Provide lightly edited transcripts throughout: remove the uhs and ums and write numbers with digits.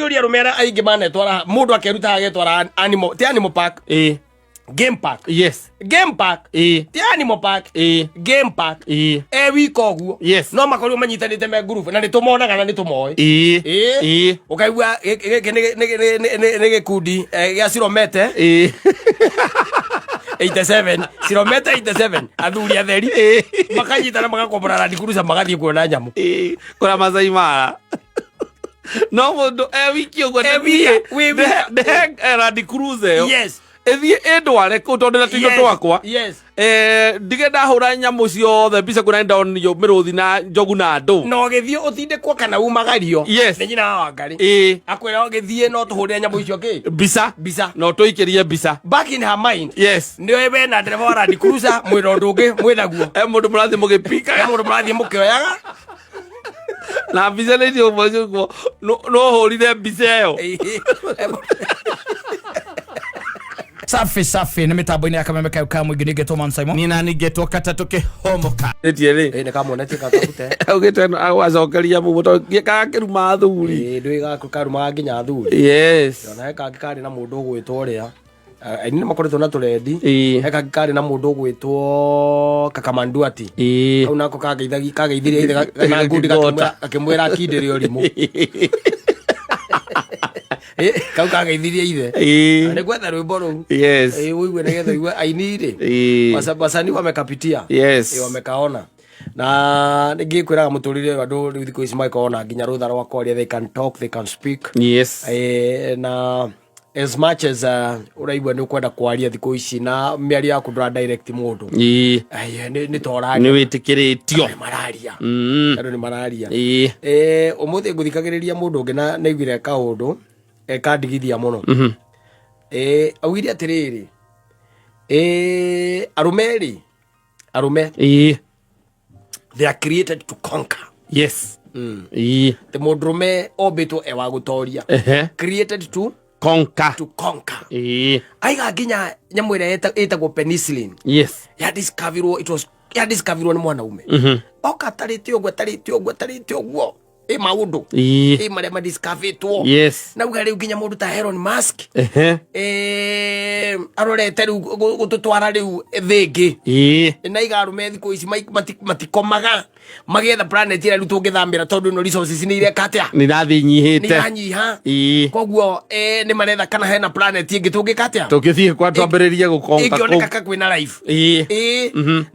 Ũthiĩ ũrie arũme arĩa aingĩ manetwara, mũndũ akeruta agetwara animal, ti animal park, game park. Game park. Ti animal park, game park. E wika ũguo. No makorirwo manyitanĩte me ngurubu na nĩ tũmonaga na nĩ tũmoĩ. Ĩĩ. Ũkaigua gĩkĩ nĩ gĩkundi gĩa Ciromete 87, Ciromete 87, athuri atheri makanyitana, magakombora Land Cruiser, magathiĩ kuona nyamũ. Ĩĩ, kũrĩa Masai Mara, no mũndũ e wiki ũguo. E wika, wĩ wika. Ndehe Land Cruiser ĩyo ĩthiĩ ĩndware kũu tondũ na tũindo twakwa. Ndige ndahũra nyamũ ciothe mbica, kuona nĩndonio mĩrũthi na njogu na andũ. Na ũgĩthiĩ ũtindĩkwo kana umagario nĩ nyina wa Wangarĩ, akwĩra ũgĩthiĩ no tũhũrĩre nyamũ icio kĩ? Mbica. Mbica. Na ũtũikĩrie mbica. Back in her mind, nĩ we na ndereba wa Land Cruiser mwĩna ũndũ ũngĩ mwĩnaguo. E mũndũ mũrathiĩ mũgĩpikaga. He mũndũ mũrathiĩ mũkĩoyaga. Na mbica nĩ icio ũmwe ũguo no hũrire mbica ĩyo. Safi safi, nä mä tambo-inä ya kameme kau ka må ingä nä ngetwo Man Simon. Nina ningetwo katatũ kĩhomoka. Ĩtie rĩ? Ĩ, nĩ kamuonetie kakabute. Augĩte agacokeria mũguo tondũ gakĩruma athuri. Ĩ, ndũĩ gaku karumaga nginya athuri. Ona he kangĩ karĩ na mũndũ ũgwĩtwo ũrĩa aini nĩ makoretwo na tũrendi. He kangĩ karĩ na mũndũ ũgwĩtwo Kakamanduati. Kau nako kageithirie ithe na ngundi. Gakĩgota. Gakĩmwĩra akindĩre ũrimũ. Ĩ, kau kageithirie ithe. Na nĩ gwetha rwĩmbo rũu. Ĩ, ũigue nĩgetha ũigue aini rĩ, wasanii wamekapitia. Ĩ, wamekaona na nĩngĩkwĩraga mũtũrĩre ũyũ, andũ rĩu thikũ ici magĩkorwo na nginya rũtha rwa kwaria, they can talk, they can speak. Na as much as ũraigua nĩ ũkwenda kwaria thikũ ici na mĩario yaku ndũra direct mũndũ. Ai, nĩ ta Nĩ ũraria. wĩtĩkĩrĩtio. Nĩ mararia. Andũ nĩ mararia. Ũmũthĩ ngũthikagĩrĩria mũndũ ũngĩ na nĩaiguire kaũndũ kandigithia mũno. Augire atĩrĩrĩ, arũme rĩ, arũme, they are created to conquer. Atĩ mũndũrũme ombĩtwo e wa gũtoria. Created to Conquer. To conquer. Aiga nginya nyamũ ĩrĩa ĩtagwo penicillin ya discoverirwo, it was ya discoverirwo nĩ mwanaume. Oka atarĩte ũguo, atarĩte ũguo, atarĩte ũguo, ĩ maũndũ ĩ marĩa madiscoveritwo. Nauga rĩu nginya mũndũ ta Elon Musk arorete rĩu gũtũtwara rĩu thĩ ĩngĩ. Na iga arũme thikũ ici matikomaga magĩetha planet ĩrĩa rĩu tũngĩthamĩra, tondũ ĩno resources nĩ ireka atĩa? Nĩ irathiĩ Nĩ nyihĩte. iranyiha. Koguo nĩ maretha kana hena planet ĩngĩ tũngĩka atĩa? Tũngĩthiĩ kwa twambĩrĩrie gũkonka ĩngĩoneka kũu. ka kwĩna life.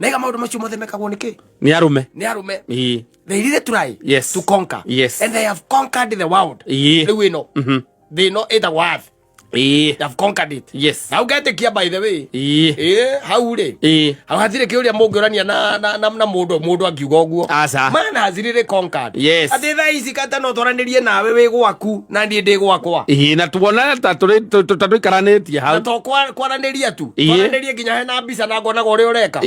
Na iga maũndũ macio mothe mekagwo nĩkĩ? Nĩ arũme. Nĩ arũme. They really try to conquer and they have conquered the world. Rĩu ĩno thĩ ĩno ĩtagwo earth, they have conquered it. Hau ngetĩkia, by the way. Ĩĩ, hau rĩ, hau hatirĩ kĩũria mũngĩũrania na mũndũ angiuga ũguo. Aca. Man has really conquered. Atĩ thaa ici kata no twaranĩrie nawe wĩ gwaku na niĩ ndĩ gwakwa. Na tuona ta tũrĩ ta tũikaranĩtie Na hau. to kwaranĩria tu. Kwaranĩria nginya hena mbica na ngonaga ũrĩa ũreka.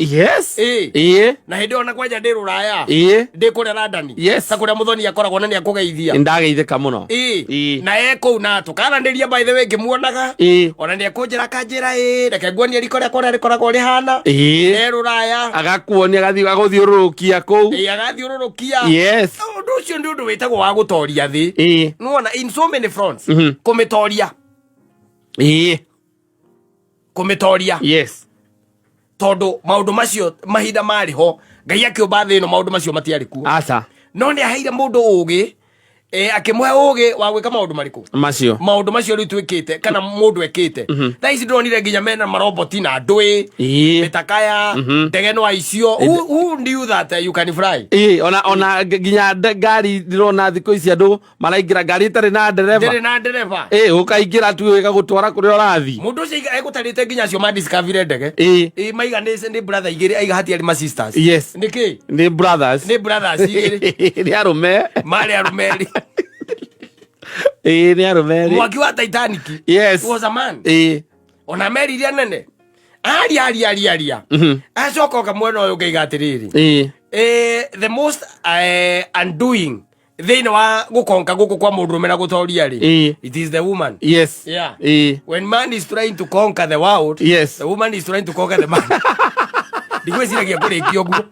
Na hĩndĩ ĩyo na kwanja ndĩ rũraya, ndĩ kũrĩa London, ta kũrĩa mũthoni akoragwo na nĩ akũgeithia. Nĩndageithĩka mũno. Na e kũu na tũkaranĩria, by the way, ngĩmuonaga. Ona nĩ ekũnjĩra, akanjĩra, ĩ reke nguonie riko rĩakwa ũrĩa rĩkoragwo rĩhana. E rũraya. Agakuonia, agathiĩ agũthiũrũrũkia kũu. Ĩ, agathiũrũrũkia. Ũndũ ũcio nĩ ũndũ wĩtagwo wa gũtoria thĩ. Nĩwona in so many fronts, kũmĩtoria. Kũmĩtoria. Tondũ maũndũ macio mahinda marĩ ho Ngai akĩũmba thĩ ĩno, maũndũ macio matiarĩ kuo. Aca. No nĩ aheire mũndũ ũgĩ, akĩmũhe ũgĩ wa gwĩka maũndũ marĩkũ? Macio. Maũndũ macio rĩu twĩkĩte kana mũndũ ekĩte thaa ici, ndĩronire nginya mena maroboti na ndũĩ mĩtakaya, ndege no aicio. Who knew that you can fly? Ĩĩ, ona nginya ngari ndĩrona thikũ ici andũ maraingĩra ngari ĩtarĩ na ndereba. Ndĩrĩ na ndereba. Ĩĩ, ũkaingĩra tu ĩgagũtwara kũrĩa ũrathiĩ. Mũndũ ũcio egũtarĩte nginya acio madiscoverire ndege. Ĩ, maiga nĩ brother igĩrĩ, aiga hatiarĩ ma sisters. Nĩkĩ? Nĩ brothers. Nĩ brothers igĩrĩ. Nĩ arũme. Marĩ arũme erĩ. Ĩĩ, nĩ arũme erĩ. Mwaki wa Titanic was a man. Ona meri iria nene aria aria aria aria, acoka oka mwena ũyũ ngaiga atĩrĩrĩ, the most undoing thĩinĩ wa gũkonka gũkũ kwa mũndũrũme na gũtoria rĩ, it is the woman. Yeah. When man is trying to conquer the world, the woman is trying to conquer the man. Ndigwĩciragia kũrĩkia ũguo.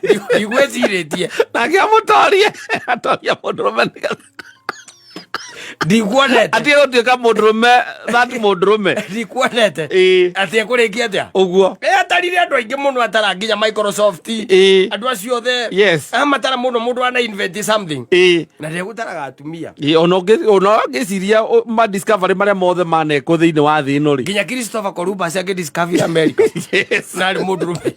Ndigwĩcirĩtie. Nake amũtorie, atoria mũndũrũme nĩgetha Ndikuonete. Atige gũtuĩka mũndũrũme, that mũndũrũme. Ndikuonete. Atĩ ekũrĩkia atĩa? Ũguo. Atarire andũ aingĩ mũno, atara nginya Microsoft. Andũ acio othe. Amatara mũno, mũndũ ana invent something. Na ndegũtaraga atumia. Ĩĩ, ona ũngĩciria ma discovery marĩa mothe manekwo thĩinĩ wa thĩ ĩno rĩ. Nginya Christopher Columbus agĩdiscover America. Na arĩ mũndũrũme.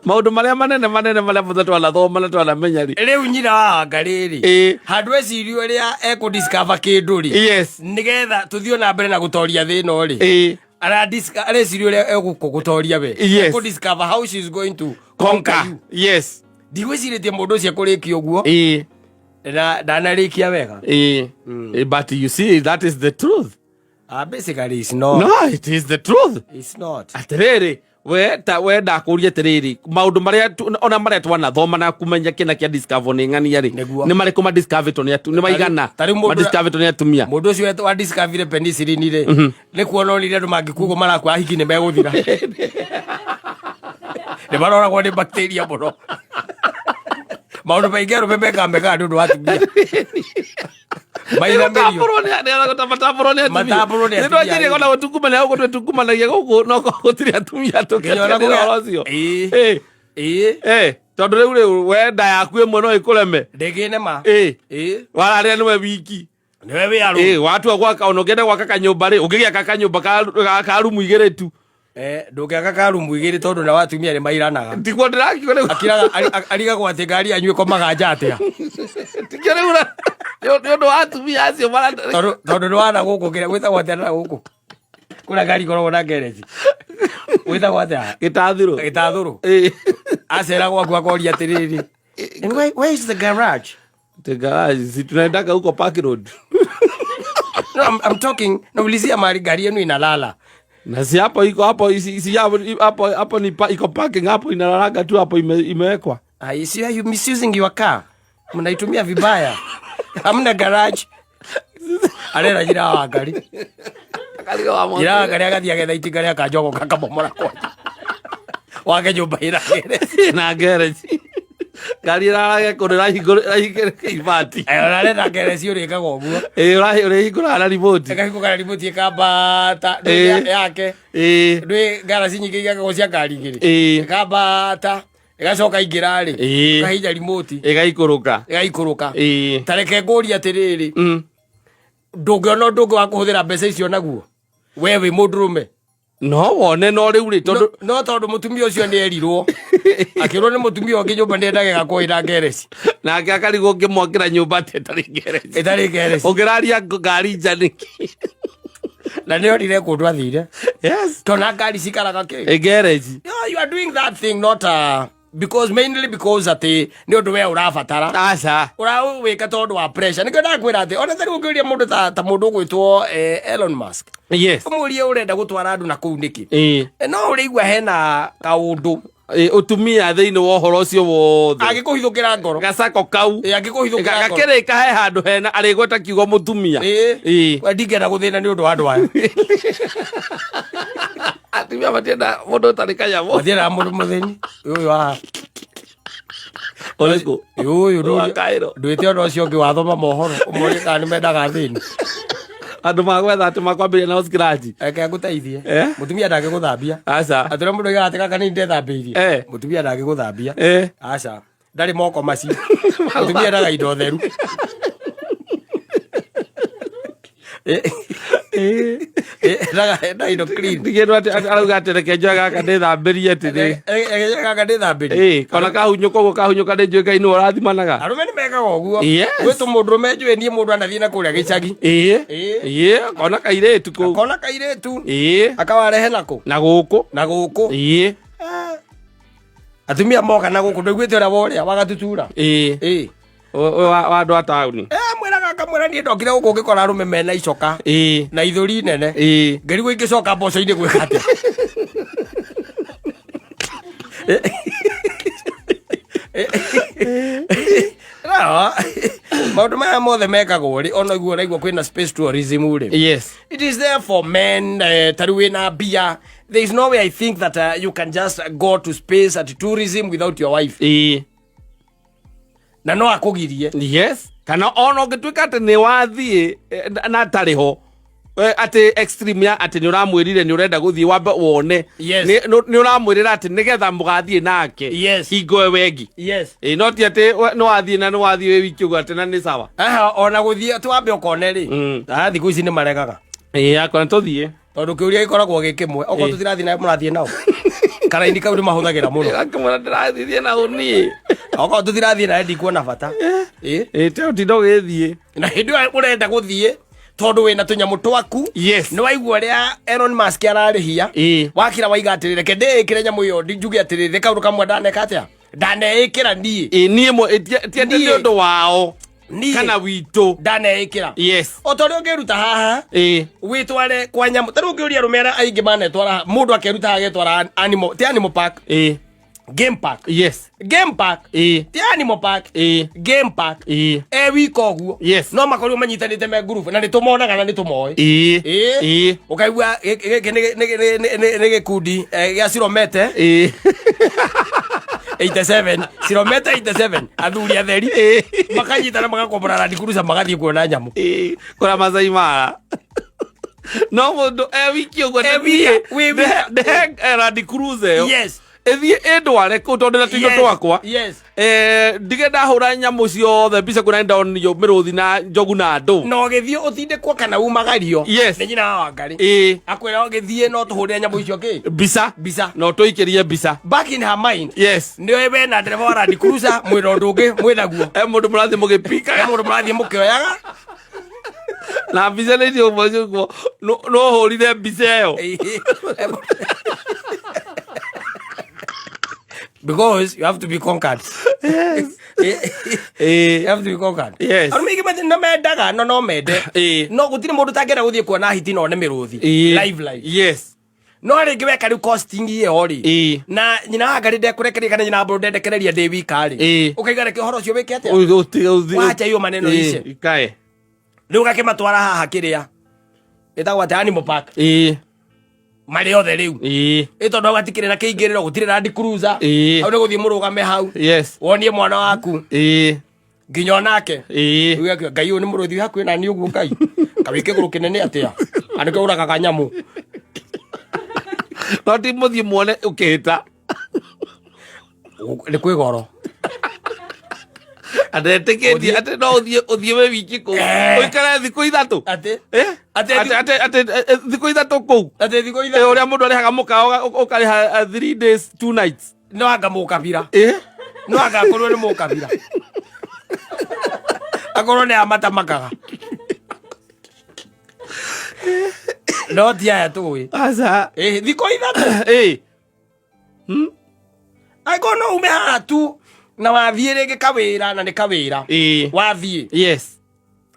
Maũndũ marĩa manene manene marĩa mothe twanathoma na twanamenya rĩ. Rĩu nyina wa Wangari rĩ. Handũ ecirie ũrĩa ekũdiscover kĩndũ rĩ. Nĩgetha tũthiĩ na mbere na gũtoria thĩ ĩno rĩ. Areciria ũrĩa egũkũgũtoria we. Ekũdiscover how she is going to conquer conquer you. Ndigwĩcirĩtie mũndũ ũcio ekũrĩkia ũguo. Na ndanarĩkia wega. But you see, that is the truth. Basically it's not. No, it is the truth. It's not. Atĩrĩrĩ, we ta we ndakũria atĩrĩrĩ, maũndũ marĩa ona marĩa twanathoma na kumenya kĩna kĩa discover nĩ ng'ania rĩ, Nĩguo. nĩ marĩkũ ma discover nĩ atu, nĩ maigana Tarĩu mũndũ ma discover nĩ atumia. Mũndũ ũcio wa discover penicillin rĩ, nĩ kuona onire andũ mangĩkua ũguo marakua ahiki nĩ megũthira. Nĩ maroragwo nĩ bacteria mũno. Maũndũ maingĩ arũme mekaga mekaga nĩ ũndũ wa atumia. Mainamĩrio. Matambũrwo nĩ matambũrwo nĩ atumia. Matambũrwo nĩ Nĩ atumia. twanjirie ona gũtungumania gũkũ twĩtungumanagia gũkũ no gũtirĩ atumia Nginya ona tũkĩaria kũgĩa- ũhoro ũcio. Tondũ rĩu rĩu we nda yaku ĩmwe no ĩkũreme. Ndĩngĩ nema. Wararĩa nĩwe wiki. Nĩwe wĩ arũme. Watua gwaka, ona ũngĩenda gwaka kanyũmba rĩ, ũngĩgĩaka kanyũmba ka rumu igĩrĩ tu. Ndũngĩaka ka rumu igĩrĩ tondũ na watumia nĩ mairanaga. Tiguo ndĩrakiuga rĩu. Akiraga, arigagwo atĩ ngari yanyu ĩkomaga nja atĩa. Tikio rĩu nĩ ũndũ wa atumia acio mara- Tondũ nĩ wana gũkũ kĩrĩa gwĩtagwo atĩa na gũkũ? Kũrĩa ngari ikoragwo na ngereji. Gwĩtagwo atĩa? Gĩtathũrũ. Gĩtathũrũ. Acera gwaku akoria atĩrĩrĩ. And where is the garage? The garage, si tunaendaga huko Park Road. No, I'm talking, naulizia mahali gari yenu inalala. Na si hapo iko hapo, si hapo, hapo, hapo ni pa, iko parking hapo inalalaga tu hapo imewekwa. You see, you misusing your car. Mnaitumia vibaya. Hamna garage. Arera jira wa gari. Jira wa gari agathiĩ agetha itinga rĩa kanjogo gakamomora kwanja. Wake nyũmba ĩna garage. Na garage. Ngari ĩrarage kũndũ ĩrahingũrĩra ibati. Ũrarenda garage ũrĩkaga ũguo. Ũrĩhingũraga na remote. Ĩkahingũka na remote ĩkambata. Ndwĩ yake. Ndwĩ garage nyingĩ igakagwo cia ngari igĩrĩ. Ĩkambata. Ĩgacoka ingĩra rĩ. Ĩkahihinya remote. Ĩgaikũrũka. Ĩgaikũrũka. Ta reke ngũrie atĩrĩrĩ. Ndũngĩona ũndũ ũngĩ wa kũhũthĩra mbeca icio naguo? We wĩ mũndũrũme. No wone no rĩu rĩ, tondũ No tondũ mũtumia ũcio nĩ erirwo. Akĩrwo nĩ mũtumia ũngĩ nyũmba nĩ endaga ĩgakwo ĩna ngereci. Nake akarigwo ũngĩmwakĩra nyũmba atĩ ĩtarĩ ngereci. Ĩtarĩ ngereci. Ũngĩraria ngari nja nĩkĩ? Na nĩ onire kũndũ athire. Yes. Tondũ ngari cikaraga kĩ? Ĩ ngereci. No, you are doing that thing not, because mainly because atĩ nĩ ũndũ we ũrabatara. Aca. Ũrawĩka tondũ wa pressure. Nĩkĩo ndakwĩra atĩ ona tarĩu ũngĩũria mũndũ ta mũndũ ũgwĩtwo, Elon Musk. Ũmũrie ũrenda gũtwara andũ na kũu nĩkĩ? No ũrĩigua hena kaũndũ. Ũtumia thĩinĩ wa ũhoro ũcio wothe. Angĩkũhithũkĩra ngoro. Gacako kau. Angĩkũhithũkĩra ngoro. Gakĩrĩka he handũ hena arĩgweta kiugo mũtumia. We ndingĩenda gũthĩna nĩ ũndũ wa andũ aya. Atumia matienda mũndũ ũtarĩ kanyamũ. Matiendaga mũndũ mũthĩni. Ũyũ wa Ũrĩkũ? Ũyũ Wa Cairo. ndwĩte ona ũcio ũngĩ wathoma mohoro, ũmorie kana nĩ mendaga athĩni. Andũ magwetha atĩ makwambĩrĩria na scratch. Reke ngũteithie. Mũtumia ndangĩgũthambia. Aca. Atĩ ũrĩa mũndũ oigaga atĩ gaka nĩ ndethambĩirie. Mũtumia ndangĩgũthambia. Aca. Ndarĩ moko macio. Mũtumia endaga indo theru. Endaga indo clean. Ndigĩrwo atĩ arauga atĩ reke njoe gaka ndĩthambĩrie atĩ nĩ- Reke njoe gaka ndĩthambĩrie. Kana kahunyũka ũguo kahunyũka nĩ njũĩ Ngai nĩwe ũrathimanaga. Arũme nĩ mekaga ũguo. Gwĩ tũmũndũrũme njũĩ niĩ mũndũ anathiĩ na kũrĩa gĩcagi. Kona kairĩtu kũu. Kona kairĩtu. Akawarehe nakũ? Na gũkũ. Na gũkũ. Atumia moka na gũkũ ndũiguĩte ũrĩa worĩa wagatutura. Wa andũ a taũni. Mwĩraga akamwĩra niĩ ndokire gũkũ ngĩkora arũme mena icoka. Na ithũri nene. Ngĩrigwo ingĩcoka mboco-inĩ gwĩka atĩa. No, maũndũ maya mothe mekagwo rĩ, ona ũguo ũraigua kwĩna space tourism rĩ. It is there for men, ta rĩu wĩna mbia. There is no way I think that you can just go to space at tourism without your wife. Na no akũgirie. Yes, kana ona ũngĩtuĩka atĩ nĩ wathiĩ na atarĩ ho, atĩ extreme ya atĩ nĩ ũramwĩrire nĩ ũrenda gũthiĩ wambe wone. Nĩ ũramwĩrĩra atĩ nĩgetha mũgathiĩ nake hingo ĩyo ĩngĩ. Ĩ, no ti atĩ nĩ wathiĩ na nĩ wathiĩ wĩ wiki ũguo atĩ na nĩ sawa. Aha, ona gũthiĩ atĩ wambe ũkone rĩ. Ah, thikũ ici nĩ maregaga. Ĩ, akona tũthiĩ. Tondũ kĩũria gĩkoragwo gĩ kĩmwe. Okorwo tũtirathiĩ nawe mũrathiĩ nao. Karaini kau nĩ mahũthagĩra mũno. Akĩmwĩra ndĩrathiĩ na ũniĩ. Okorwo tũtirathiĩ nawe ndikuona bata. Ĩ. Ĩ, te ũtinda ũgĩthiĩ. Na hĩndĩ ĩyo ũrenda gũthiĩ tondũ wĩna tũnyamũ twaku. Nĩ waigua ũrĩa Elon Musk ararĩhia. Wakira waiga atĩrĩ, reke ndĩĩkĩre nyamũ ĩyo njuge atĩrĩrĩ, kaũndũ kamwe ndaneka atĩa? Ndaneĩkĩra niĩ. Ĩ, niĩ ti atĩ Niĩ. nĩ ũndũ wao. Niĩ. Kana witũ. Ndaneĩkĩra. O ta ũrĩa ũngĩruta haha, wĩtware kwa nyamũ. Ta rĩu ũngĩũria arũme arĩa aingĩ manetwara, mũndũ akeruta agetwara animal, ti animal park. Game park. Game park. Ti animal park. Game park. E wika ũguo. No makorirwo manyitanĩte me group na nĩ tũmonaga na nĩ tũmoĩ. Ũkaigua gĩkĩ nĩ gĩkundi gĩa Ciromete. 87. Ciromete 87. Athuri atheri. Makanyitana magakombora Land Cruiser magathiĩ kuona nyamũ. Kũrĩa Masai Mara. No mũndũ e wiki ũguo E nĩ wika, thiĩ, wĩ wika. ndehe Land Cruiser ĩyo. Ĩthiĩ ĩndware kũu tondũ ndĩna tũindo twakwa. Ndige ndahũra nyamũ ciothe mbica kuona ndonio mĩrũthi na njogu na andũ. Na ũgĩthiĩ ũtindĩkwo kana umagario. Nĩ nyina wa Wangari. Akwĩra ũgĩthiĩ no tũhũrĩre nyamũ icio kĩ? Mbica. Mbica. Na ũtũikĩrie mbica. Back in her mind. Nĩ oĩ we na ndereba wa Land Cruiser mwĩna ũndũ ũngĩ mwĩnaguo. Mũndũ mũrathiĩ mũgĩpikaga. Mũndũ mũrathiĩ mũkĩoyaga. Na mbica nĩ icio ũmwe ũguo, no ũhũrire mbica ĩyo. Because you have to be conquered. You have to be conquered. Arũme aingĩ no mendaga, no mende. No gũtirĩ mũndũ ũtangĩenda gũthiĩ kuona hiti na one mĩrũthi. Live, live. No rĩngĩ weka rĩu costing ĩyo rĩ. Na nyina wa Ngarĩ ndekũrekereria kana nyina wa Mbũrũ ndendekereria ndĩ wika rĩ. Ũkaiga reke ũhoro ũcio wĩke atĩa? Wacha hiyo maneno ishe. Ikae. Rĩu ũgakĩmatwara haha kĩrĩa. Ĩtagwo atĩa? Animal Park. Marĩ othe rĩu. Ĩ tondũ hau hatikĩrĩ na kĩingĩrĩro, gũtirĩ Land Cruiser. Hau nĩ gũthiĩ mũrũgame hau. Wonie mwana waku. Nginya onake. Rĩu akiuga, Ngai ũyũ nĩ mũrũthi wĩ hakuhĩ na niĩ ũguo Ngai. Kawĩ kĩgũrũ kĩnene atĩa? Na nĩkĩo ũragaga nyamũ. No ti mũthiĩ muone ũkĩhĩta. Nĩ kwĩ goro. Andetĩkĩtie atĩ no ũthiĩ wĩ wiki kũu. Ũikare thikũ ithatũ. Atĩ? Atĩ Atĩ, thikũ ithatũ kũu. Atĩ thikũ ithatũ. Ũrĩa mũndũ arĩhaga mũkawa, ũkarĩha, 3 days, 2 nights. No anga mũkabira. No anga akorwo nĩ mũkabira. Akorwo nĩ amatamakaga. No ti aya tũĩ. Aca. Thikũ ithatũ. Angĩkorwo no ume haha tu na wathiĩ rĩngĩ kawĩra na nĩ kawĩra. Wathiĩ.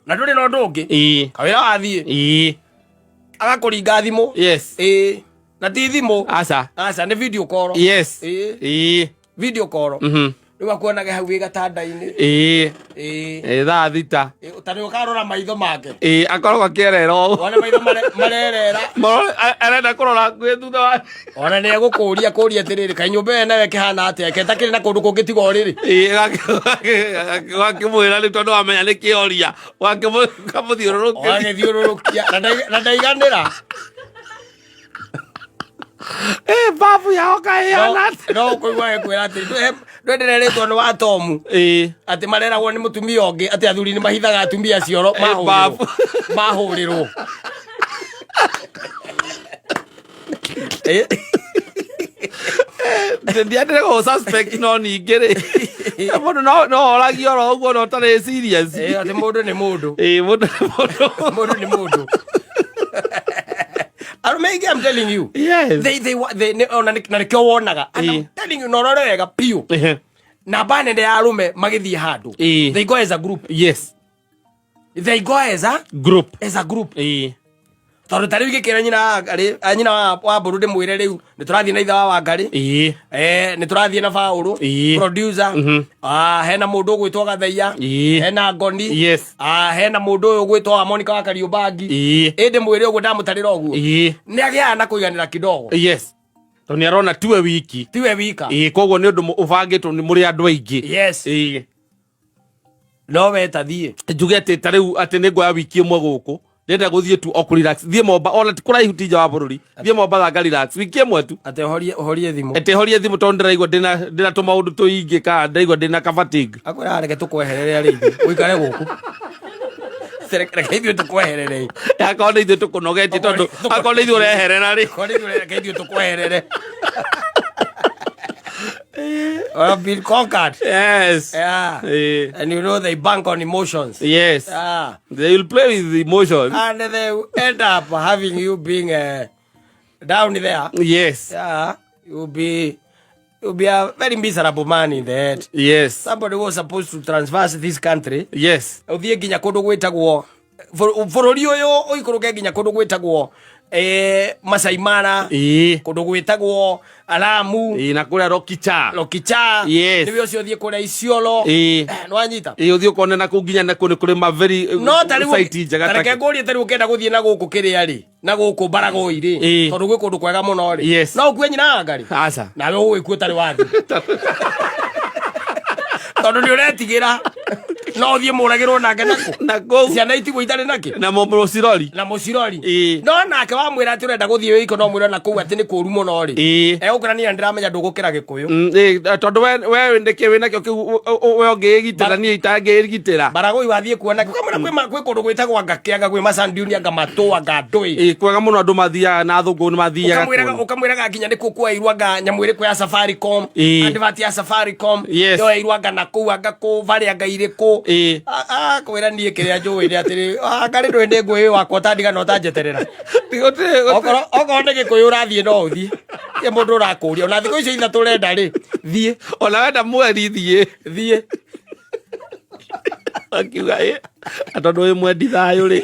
Na ndũrĩ na ũndũ ũngĩ. Kawĩra wathiĩ. Agakũringa thimũ. Na ti thimũ. Aca. Aca, nĩ video call. Video call. Rĩu akuonaga hau wĩ gatanda-inĩ. Thaa thita. Ta rĩu ũkarora maitho make. Akoragwo akĩerera ũũ. Wone maitho marerera. Marore, arenda kũrora hakuhĩ thutha wa. Ona nĩ egũkũria kũria atĩrĩrĩ, kaĩ nyũmba ĩyo nayo ĩkĩhana atĩa? Ĩkĩtakĩrĩ na kũndũ kũngĩ tiga ũrĩrĩ. Wakĩmwĩra rĩu tondũ wamenya nĩ kĩoria. Ũkamũthiũrũrũkĩria. Wagĩthiũrũrũkia. Na ndaiganĩra. Babu yao kaĩ ĩhana atĩa? No ũkũigua agĩkwĩra atĩ, ndwendererĩtwo nĩ wa Tomu. Atĩ mareragwo nĩ mũtumia ũngĩ, atĩ athuri nĩ mahithaga atumia cioro, mahũrĩrwo. Babu. Mahũrĩrwo. Ndiendire gũ suspect no ningĩ rĩ. Mũndũ no oragie oro ũguo no ũtarĩ serious. Atĩ mũndũ nĩ mũndũ. Mũndũ nĩ mũndũ. Mũndũ nĩ mũndũ. Arũme aingĩ, I'm telling you. Ona na nĩkĩo wonaga. And I'm telling you, na ũrore wega biũ. Namba nene ya arũme magĩthiĩ handũ. They go as a group. They go as a Group. As a group. Tondũ ta rĩu ingĩkĩra nyina wa Wangarĩ, nyina wa Mbũrũ ndĩmwĩre rĩu nĩ tũrathiĩ na ithe wa Wangarĩ. Nĩ tũrathiĩ na Baũrũ producer. Hena mũndũ ũgwĩtwo Gathaiya. Hena Ngoni. Hena mũndũ ũyũ ũgwĩtwo wa Monica wa Kariũmbangi. Ĩ ndĩmwĩre ũguo ndamũtarĩra ũguo. Nĩ agĩaga na kũiganĩra kidogo. Yes, tondũ nĩ arona tiwe wiki. Tiwe wika. Koguo nĩ ũndũ ũbangĩtwo nĩ mũrĩ andũ aingĩ. Yes. No we ta thiĩ. Njuge atĩ ta rĩu atĩ nĩ nguoya wiki ĩmwe gũkũ, ndĩrenda gũthiĩ tu o kũ relax, thiĩ Momba, ona ti kũraihu, ti nja wa bũrũri, thiĩ Mombatha nga relax wiki ĩmwe tu. Atĩ ũhorie thimũ. Atĩ horie thimũ tondũ ndĩraigua ndĩna tũmaũndũ tũingĩ, kana ndĩraigua ndĩna ka fatigue. Akwĩra reke tũkweherere arĩa ithuĩ ũikare gũkũ. Reke ithuĩ tũkweherere. Akorwo nĩ ithuĩ tũkũnogetie, tondũ akorwo nĩ ithuĩ ũreherera rĩ. Akorwo nĩ ithuĩ, reke ithuĩ tũkweherere. I've been conquered. Yes. Yeah. And you know they bank on emotions. Yes. Yeah. They will play with emotions. And they end up having you being down there. Yes. Yeah. You'll be a very miserable man in the head. Yes. Somebody was supposed to transverse this country. Yes. Ũthiĩ nginya kũndũ gwĩtagwo bũrũri ũyũ, ũikũrũke nginya kũndũ gwĩtagwo Masai Mara, kũndũ gwĩtagwo Lamu. Na kũrĩa Lokicha. Lokicha. Yes. Nĩwe ũcio ũthiĩ kũrĩa Isiolo. Nĩwanyita? Ũthiĩ ũkone na kũu, nginya na kũu nĩ kũrĩ ma very no ta rĩu site njega. Ta reke ngũrie, ta rĩu ũkĩenda gũthiĩ na gũkũ kĩrĩa rĩ, na gũkũ Baragoi rĩ, tondũ gwĩ kũndũ kwega mũno rĩ, no ũkue nyina wa Ngarĩ? Aca. Nawe ũgũgĩkua ũtarĩ wathiĩ, tondũ nĩ ũretigĩra no ũthiĩ mũragĩrwo nake nakũ. Na kũu. Ciana itigwo itarĩ nakĩ. Na mũcirori. Na mũcirori. No nake wamwĩra atĩ ũrenda gũthiĩ wĩiko, no mwĩre na kũu atĩ nĩ kũũru mũno rĩ, egũkwĩra niĩ ndĩramenya ndũgũkĩra Gĩkũyũ. Tondũ we nĩkĩ wĩ nakĩo kĩu, we ũngĩĩgitĩra, niĩ itangĩĩgitĩra? Baragoi wathiĩ kuona ũkamwĩra kwĩ kũndũ gwĩtagwo anga kĩanga, gwĩ masandiuni, anga matũ, anga ndũĩ. Kwega mũno, andũ mathiaga na athũngũ nĩ mathiaga ũkamwĩraga kuona. Ũkamwĩraga nginya nĩ kũ kuoirwo anga nyamũ ĩrĩkũ ya Safaricom, advert ya Safaricom yoeirwo anga na kũu, anga kũ varĩ, anga irĩkũ. Kwĩra niĩ kĩrĩa njũĩ nĩ atĩrĩ, ngarĩ ndũĩ nĩ ngũĩ wakwa ũtandiga na ũtanjeterera. Okorwo nĩ Gĩkũyũ ũrathiĩ, no ũthiĩ ĩ mũndũ ũrakũria ona thikũ icio 3 ũrenda rĩ, thiĩ. Ona wenda mweri, thiĩ. Thiĩ. Akiuga ĩ tondũ wĩ mwendi thayũ rĩ,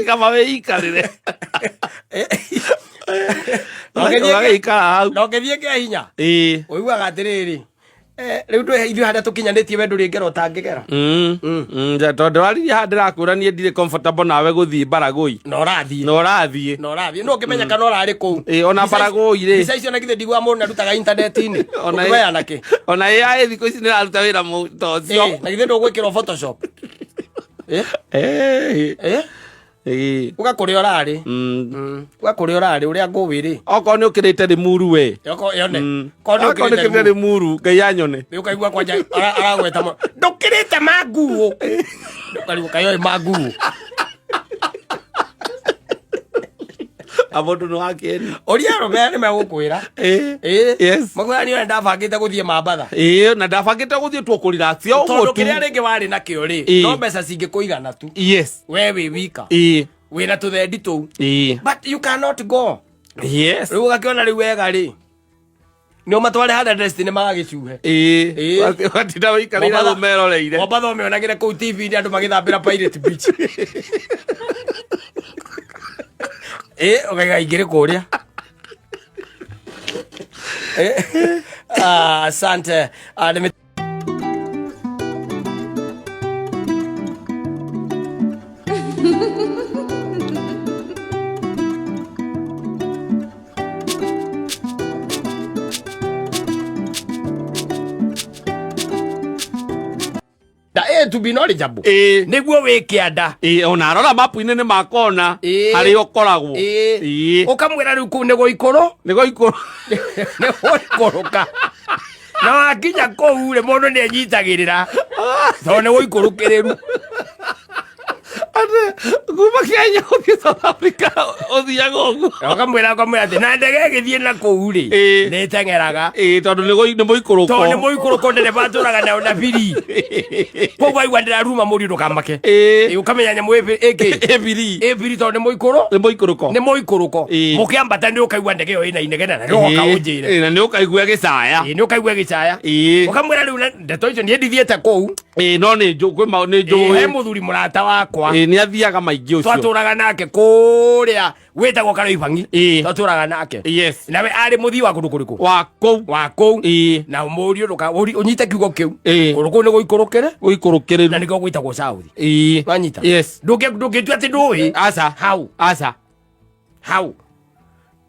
kaba wĩikarĩre. Ũgagĩikara hau. Na ũngĩthiĩ kĩa hinya, ũiguaga atĩrĩrĩ, rĩu ndũĩ ithuĩ harĩa tũkinyanĩtie, we ndũrĩ ngero ũtangĩgera. Tondũ waririe haha, ndĩrakwĩra niĩ ndirĩ comfortable nawe gũthiĩ Baragoi. Na ũrathiĩ. Na ũrathiĩ. Na ũrathiĩ, no ũngĩmenya kana ũrarĩ kũu. Ona Baragoi rĩ. Mbica icio na githĩ ndigua mũndũ arutaga intaneti-inĩ? Ũngĩmeya nakĩ? Ona AI thikũ ici nĩ ĩraruta wĩra ta ũcio. Na githĩ ndũgwĩkĩrwo Photoshop? Uga kũrĩa ũrarĩ. Uga kũrĩa ũrarĩ, ũrĩa ngũĩ rĩ. Okorwo nĩ ũkĩrĩte Limuru we. Yone. Korwo nĩ ũkĩrĩte Limuru, Ngai anyone. Nĩ ũkaigua kwanja aragweta mũno, ndũkĩrĩte manguũ, ũkarigwo kayoĩ manguũ. Mũndũ nĩ wakĩeni. Ũria arũme aya nĩ megũkwĩra. Makwĩra niĩ ona ndabangĩte gũthiĩ Mambatha. Na ndabangĩte gũthiĩ tu kũrelax o ũguo tondũ tu. Kĩrĩa rĩngĩ warĩ nakĩo rĩ, no mbeca cingĩkũigana tu. We wĩ wika, wĩna tũthendi tũu, but you cannot go. Rĩu ũgakĩona rĩu wega rĩ, nĩ ũmatware harĩa destiny magagĩcuhe. Watinda wĩikarĩire ũmeroreire. Mombatha ũmĩonagĩre kũu TV-inĩ andũ magĩthambĩra Pirate Beach. Ũkaiga ingĩrĩ kũrĩa. Asante. Nĩ da to be knowledgeable nĩguo wĩ kĩanda. Ona arora mapu-inĩ nĩ makona harĩa ũkoragwo. Ũkamwĩra rĩu kũu nĩ gũikũrũ. Nĩ gũikũrũ. Nĩ gũikũrũka, na wakinya kũu rĩ, mũndũ nĩ enyitagĩrĩra tondũ nĩ gũikũrũkĩrĩru. Atĩ kuma Kenya gũthiĩ South Africa ũthiaga ũguo. Ũkamwĩra atĩ na ndege ĩgĩthiĩ na kũu rĩ, nĩ ĩteng'eraga. Tondũ nĩ mũikũrũko. Tondũ nĩ mũikũrũko, ndereba atũraga nayo na biri, koguo aigua ndĩraruma mũriũ, ndũkamake. Ũkamenya nyamũ ĩkĩ ĩbiri. Ĩbiri tondũ nĩ mũikũrũ. Nĩ mũikũrũko. Nĩ mũikũrũko. Mũkĩambata nĩ ũkaigua ndege ĩyo ĩna inegene na nĩ ũgoka ũnjĩre. Na nĩ ũkaigua gĩcaya. Nĩ ũkaigua gĩcaya. Ũkamwĩra rĩu na ndeto icio niĩ ndithiĩte kũu. No nĩ njũ kwĩ nĩ He njũĩ. Mũthuri mũrata wakwa. Nĩ athiaga maingĩ ũcio. Twatũraga nake kũrĩa wĩtagwo Karoibangi. Twatũraga nake. Yes. Nawe arĩ mũthii wa kũndũ kũrĩkũ? Wa kũu. Wa kũu. Na mũriũ ũnyite kiugo kĩu. Kũndũ kũu nĩ gũikũrũkĩre. Gũikũrũkĩrĩru. Na nĩkĩo gwĩtagwo South. Wanyita? Yes. Ndũngĩtua atĩ ndũĩ. Aca. Hau. Aca. Hau.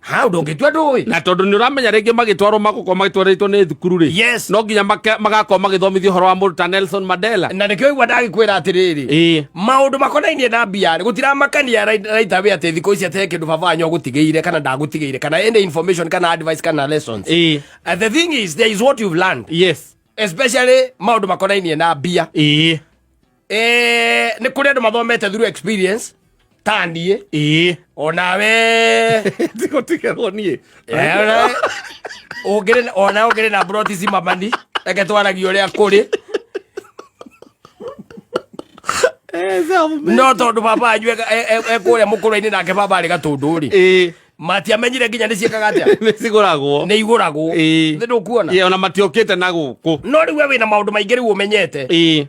Hau ndũngĩtua ndũĩ. Na tondũ nĩ ũramenya rĩngĩ magĩtwarwo magũkorwo magĩtwarĩtwo nĩ thukuru rĩ. Yes. No nginya magakorwo magĩthomithio ũhoro wa mũndũ ta Nelson Mandela. Na nĩkĩo igua ndagĩkwĩra atĩrĩrĩ. Maũndũ makonainie na mbia rĩ, gũtiramakania right away atĩ thikũ ici atĩ he kĩndũ baba wanyu agũtigĩire kana ndagũtigĩire kana any information kana advice kana lessons. The thing is, there is what you've learned. Yes. Especially maũndũ makonainie na mbia. Nĩ kũrĩ andũ mathomete through experience ta niĩ. Onawe. Tigũtigĩrwo niĩ. Onawe. Ũngĩrĩ ona ũngĩrĩ na broti cimamani, reke twaragie ũrĩa kũrĩ. No tondũ baba wanyu e kũrĩa mũkũrũ-inĩ nake baba arĩ Gatũndũ rĩ. Matiamenyire nginya nĩ ciĩkaga atĩa? Nĩ cigũragwo. Nĩ igũragwo. Nĩ ndũkuona? Ona matiokĩte na gũkũ. No rĩu we wĩna maũndũ maingĩ rĩu ũmenyete.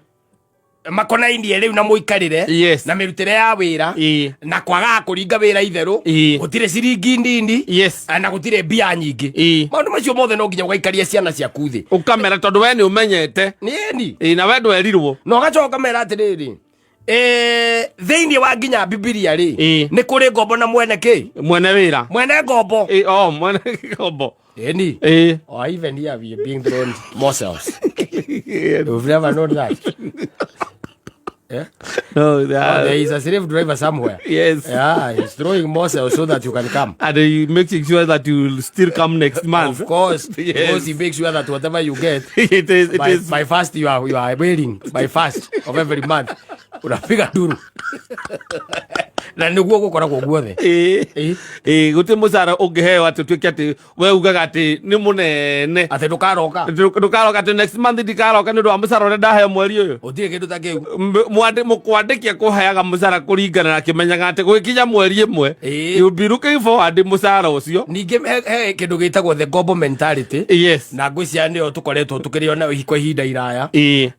Makonainie rĩu na mũikarĩre. Yes. Na mĩrutĩre ya wĩra. Na kwagaga kũringa wĩra itherũ. Gũtirĩ ciringi nini. Yes. Na gũtirĩ mbia nyingĩ. Maũndũ macio mothe no nginya ũgaikaria ciana ciaku thĩ. Ũkamera tondũ we nĩ ũmenyete. Nĩ ĩni. Na we ndwerirwo. Na ũgacoka ũkamera atĩrĩrĩ. Thĩinĩ wa nginya Bibilia rĩ, nĩ kũrĩ ngombo na mwene kĩ? Mwene wĩra. Mwene ngombo. Oh, mwene ngombo. Ĩni. Oh, even here we are being thrown morsels. You've never known that. Yeah? No, they are... Oh, there is a slave driver somewhere. Yes. Yeah, he's throwing morsels so that you can come. And he makes sure that you will still come next month. Of course. Yes. Because he makes sure that whatever you get, it is, it is. By first you are waiting. By first of every month. Unapiga duru. Na nĩguo gũkoragwo guothe. Gũtirĩ mũcara ũngĩheo atĩ ũtuĩke atĩ we ugaga atĩ nĩ mũnene. Atĩ ndũkaroka. Ndũkaroka atĩ next month ndikaroka nĩ ũndũ wa mũcara ũrĩa ndaheo mweri ũyũ. Gũtirĩ kĩndũ ta kĩu. Mũkwandĩki akũheaga mũcara kũringana na akĩmenyaga atĩ gũgĩkinya mweri ĩmwe, you'll be looking forward mũcara ũcio. Ningĩ he kĩndũ gĩtagwo the gombo mentality. Yes. Na ngwĩciria nĩyo tũkoretwo tũkĩrĩo nayo kwa ihinda iraya.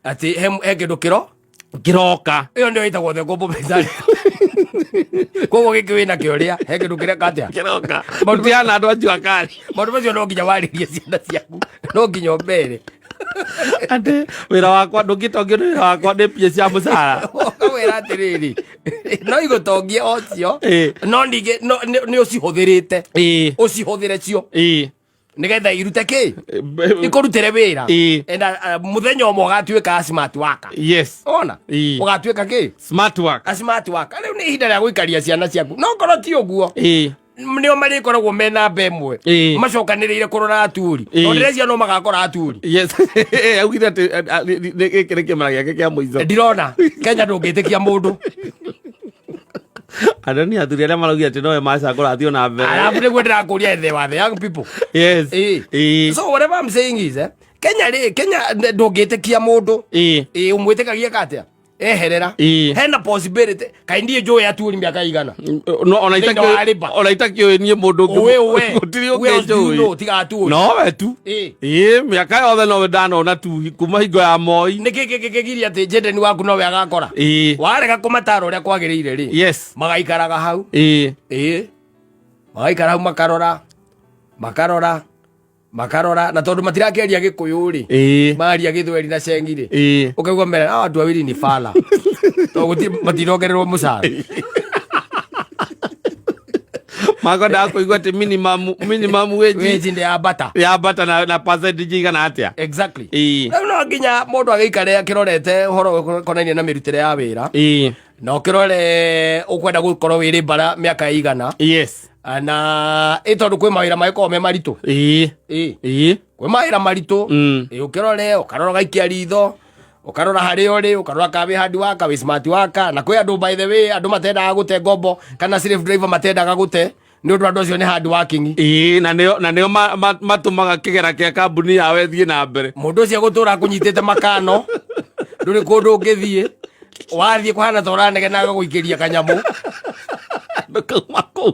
Atĩ he kĩndũ kĩro Kĩroka. Ĩyo nĩyo ĩtagwo the gombo mentality. Koguo gĩkĩ wĩna kĩo rĩa, he kĩndũ kĩreka atĩa? Kĩroka. Maũndũ na andũ a jua kali. Maũndũ macio no nginya warĩrie ciana ciaku, no nginya ũmere. Atĩ wĩra wakwa ndũngĩtongio nĩ wĩra wakwa nĩ mbia cia mũcara. Ũkamwĩra atĩrĩrĩ, no igũtongie o cio, no ningĩ, no, nĩ ũcihũthĩrĩte. Ũcihũthĩre cio. Nĩgetha irute kĩ? Ikũrutĩre wĩra. And mũthenya ũmwe ũgatuĩka smart worker. Yes. Ona? Ũgatuĩka kĩ? Smart worker. A smart worker. Rĩu nĩ ihinda rĩa gũikaria ciana ciaku. No korwo ti ũguo. Nĩo marĩkoragwo me namba ĩmwe. Macokanĩrĩire kũrora aturi. Tondũ ndĩreciria no magakora aturi. Yes. Augire atĩ, gĩkĩ nĩ kĩmera gĩake kĩa mũico. Ndirona. Kenya ndũngĩtĩkia mũndũ. Andũ nĩ athuri arĩa maraugire atĩ nowe macagũra athiĩ na mbere. Alafu nĩguo ndĩrakũria the wa the young people. Yes. So whatever I'm saying is, Kenya rĩ, Kenya ndũngĩtĩkia mũndũ. Ũmwĩtĩkagia atĩa? Eherera. Hena possibility. Kaĩ niĩ njũĩ aturi mĩaka igana? No, Thĩinĩ wa Riba. ona itakĩũĩ niĩ mũndũ ũngĩ. Ũĩ, ũĩ. Gũtirĩ Who else do you ũngĩ njũĩ. know tiga aturi? Nowe tu. Mĩaka yothe nowe ndanona tu kuma hingo ya Moi. Nĩ kĩ kĩngĩgiria atĩ Jaden waku nowe agakora? Warega kũmatara ũrĩa kwagĩrĩire rĩ? Yes. Magaikaraga hau. Magaikara hau makarora. Makarora. Makarora. Na tondũ matirakĩaria Gĩkũyũ rĩ. Maria Gĩthweri na Cengi rĩ. Ũkaigua mera, andũ awĩri ni fala. Tondũ matirongererwo mũcara. Makwendaga kũigua atĩ minimum wage Wage nĩ yambata. Yambata na percentage igana atĩa? Exactly. Rĩu no nginya mũndũ agĩikare akĩrorete ũhoro ũkonainie na mĩrutĩre ya wĩra. Na ũkĩrore ũkwenda gũkorwo wĩ bara mĩaka ĩigana. Yes. Na ĩ tondũ kwĩ mawĩra magĩkoragwo me maritũ. Kwĩ mawĩra maritũ. Ũkĩrore, ũkarora ũgaikia ritho, ũkarora harĩa ũrĩ, ũkarora kana wĩ hard worker, wĩ smart worker. Na kwĩ andũ by the way, andũ matendaga gũte ngombo kana slave driver matendaga gũte. Nĩ ũndũ andũ acio nĩ hard working. Na nĩo matũmaga kĩgera kĩa kambuni yao ĩthiĩ na mbere. Mũndũ ũcio egũtũra akũnyitĩte makano, ndũrĩ kũndũ ũngĩthiĩ. Wathiĩ kũhana ta ũranegena agagũikĩria kanyamũ. Ndũkauma kũu.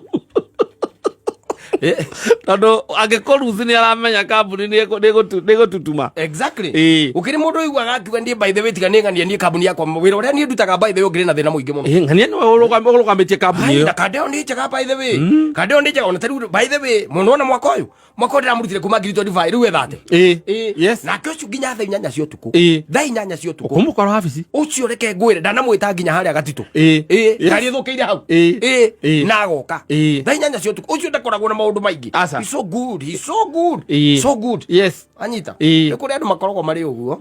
Tondũ angĩkũruthi nĩ aramenya kambuni nĩ ĩgũtutuma. Exactly. Ĩĩ. Gũkĩrĩ mũndũ ũiguaga akiuga niĩ by the way tiga nĩ ng'ania niĩ kambuni yakwa wĩra ũrĩa niĩ ndutaga by the way ũngĩrĩ na thĩna mũingĩ mũno. Ĩĩ, ng'ania nĩwe ũrũgamĩtie kambuni Ai, ĩyo. na kandeo nĩ njega by the way. Kandeo nĩ njega ona ta rĩu by the way mũno ona mwaka ũyũ mwaka ũyũ ndĩramũrutire kuma 2025 rĩu ethate. Ĩĩ. Ĩĩ. Yes. Nake ũcio nginya thaa 8 cia ũtukũ. Ĩĩ. Thaa 8 cia ũtukũ. Ũkũmũkora wabici. Ũcio reke ngwĩre ndanamwĩta nginya harĩa gatitũ. Ĩĩ. Ĩĩ. Yes. Ngari ĩthũkĩire hau. Ĩĩ. Ĩĩ. Ĩĩ. Na agoka. Ĩĩ. Thaa 8 cia ũtukũ ũcio ndakoragwo na maũndũ maingĩ. Aca. He's so good. He's so good. Ĩĩ. So good. Yes. Anyita. Ĩĩ. Nĩ kũrĩ andũ makoragwo marĩ ũguo.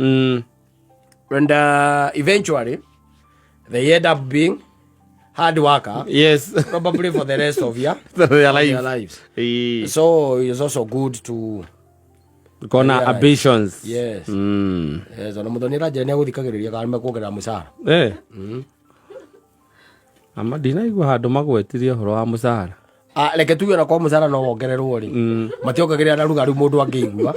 And eventually they end up being hard worker Yes. probably for the rest of your, Their their life. lives. Ĩĩ. So it's also good to Kona Realize. ambitions. Yes. Yes, ona muthoni aranjĩra nĩ agũthikagĩrĩria kana nĩmekuongerera mũcara. Eh. Ama ndinaigua handũ magwetirie ũhoro wa mũcara. Ah, reke tuge ona kwa mũcara no wongererwo rĩ mationgagĩrĩra na ruga rĩu mũndũ angĩigua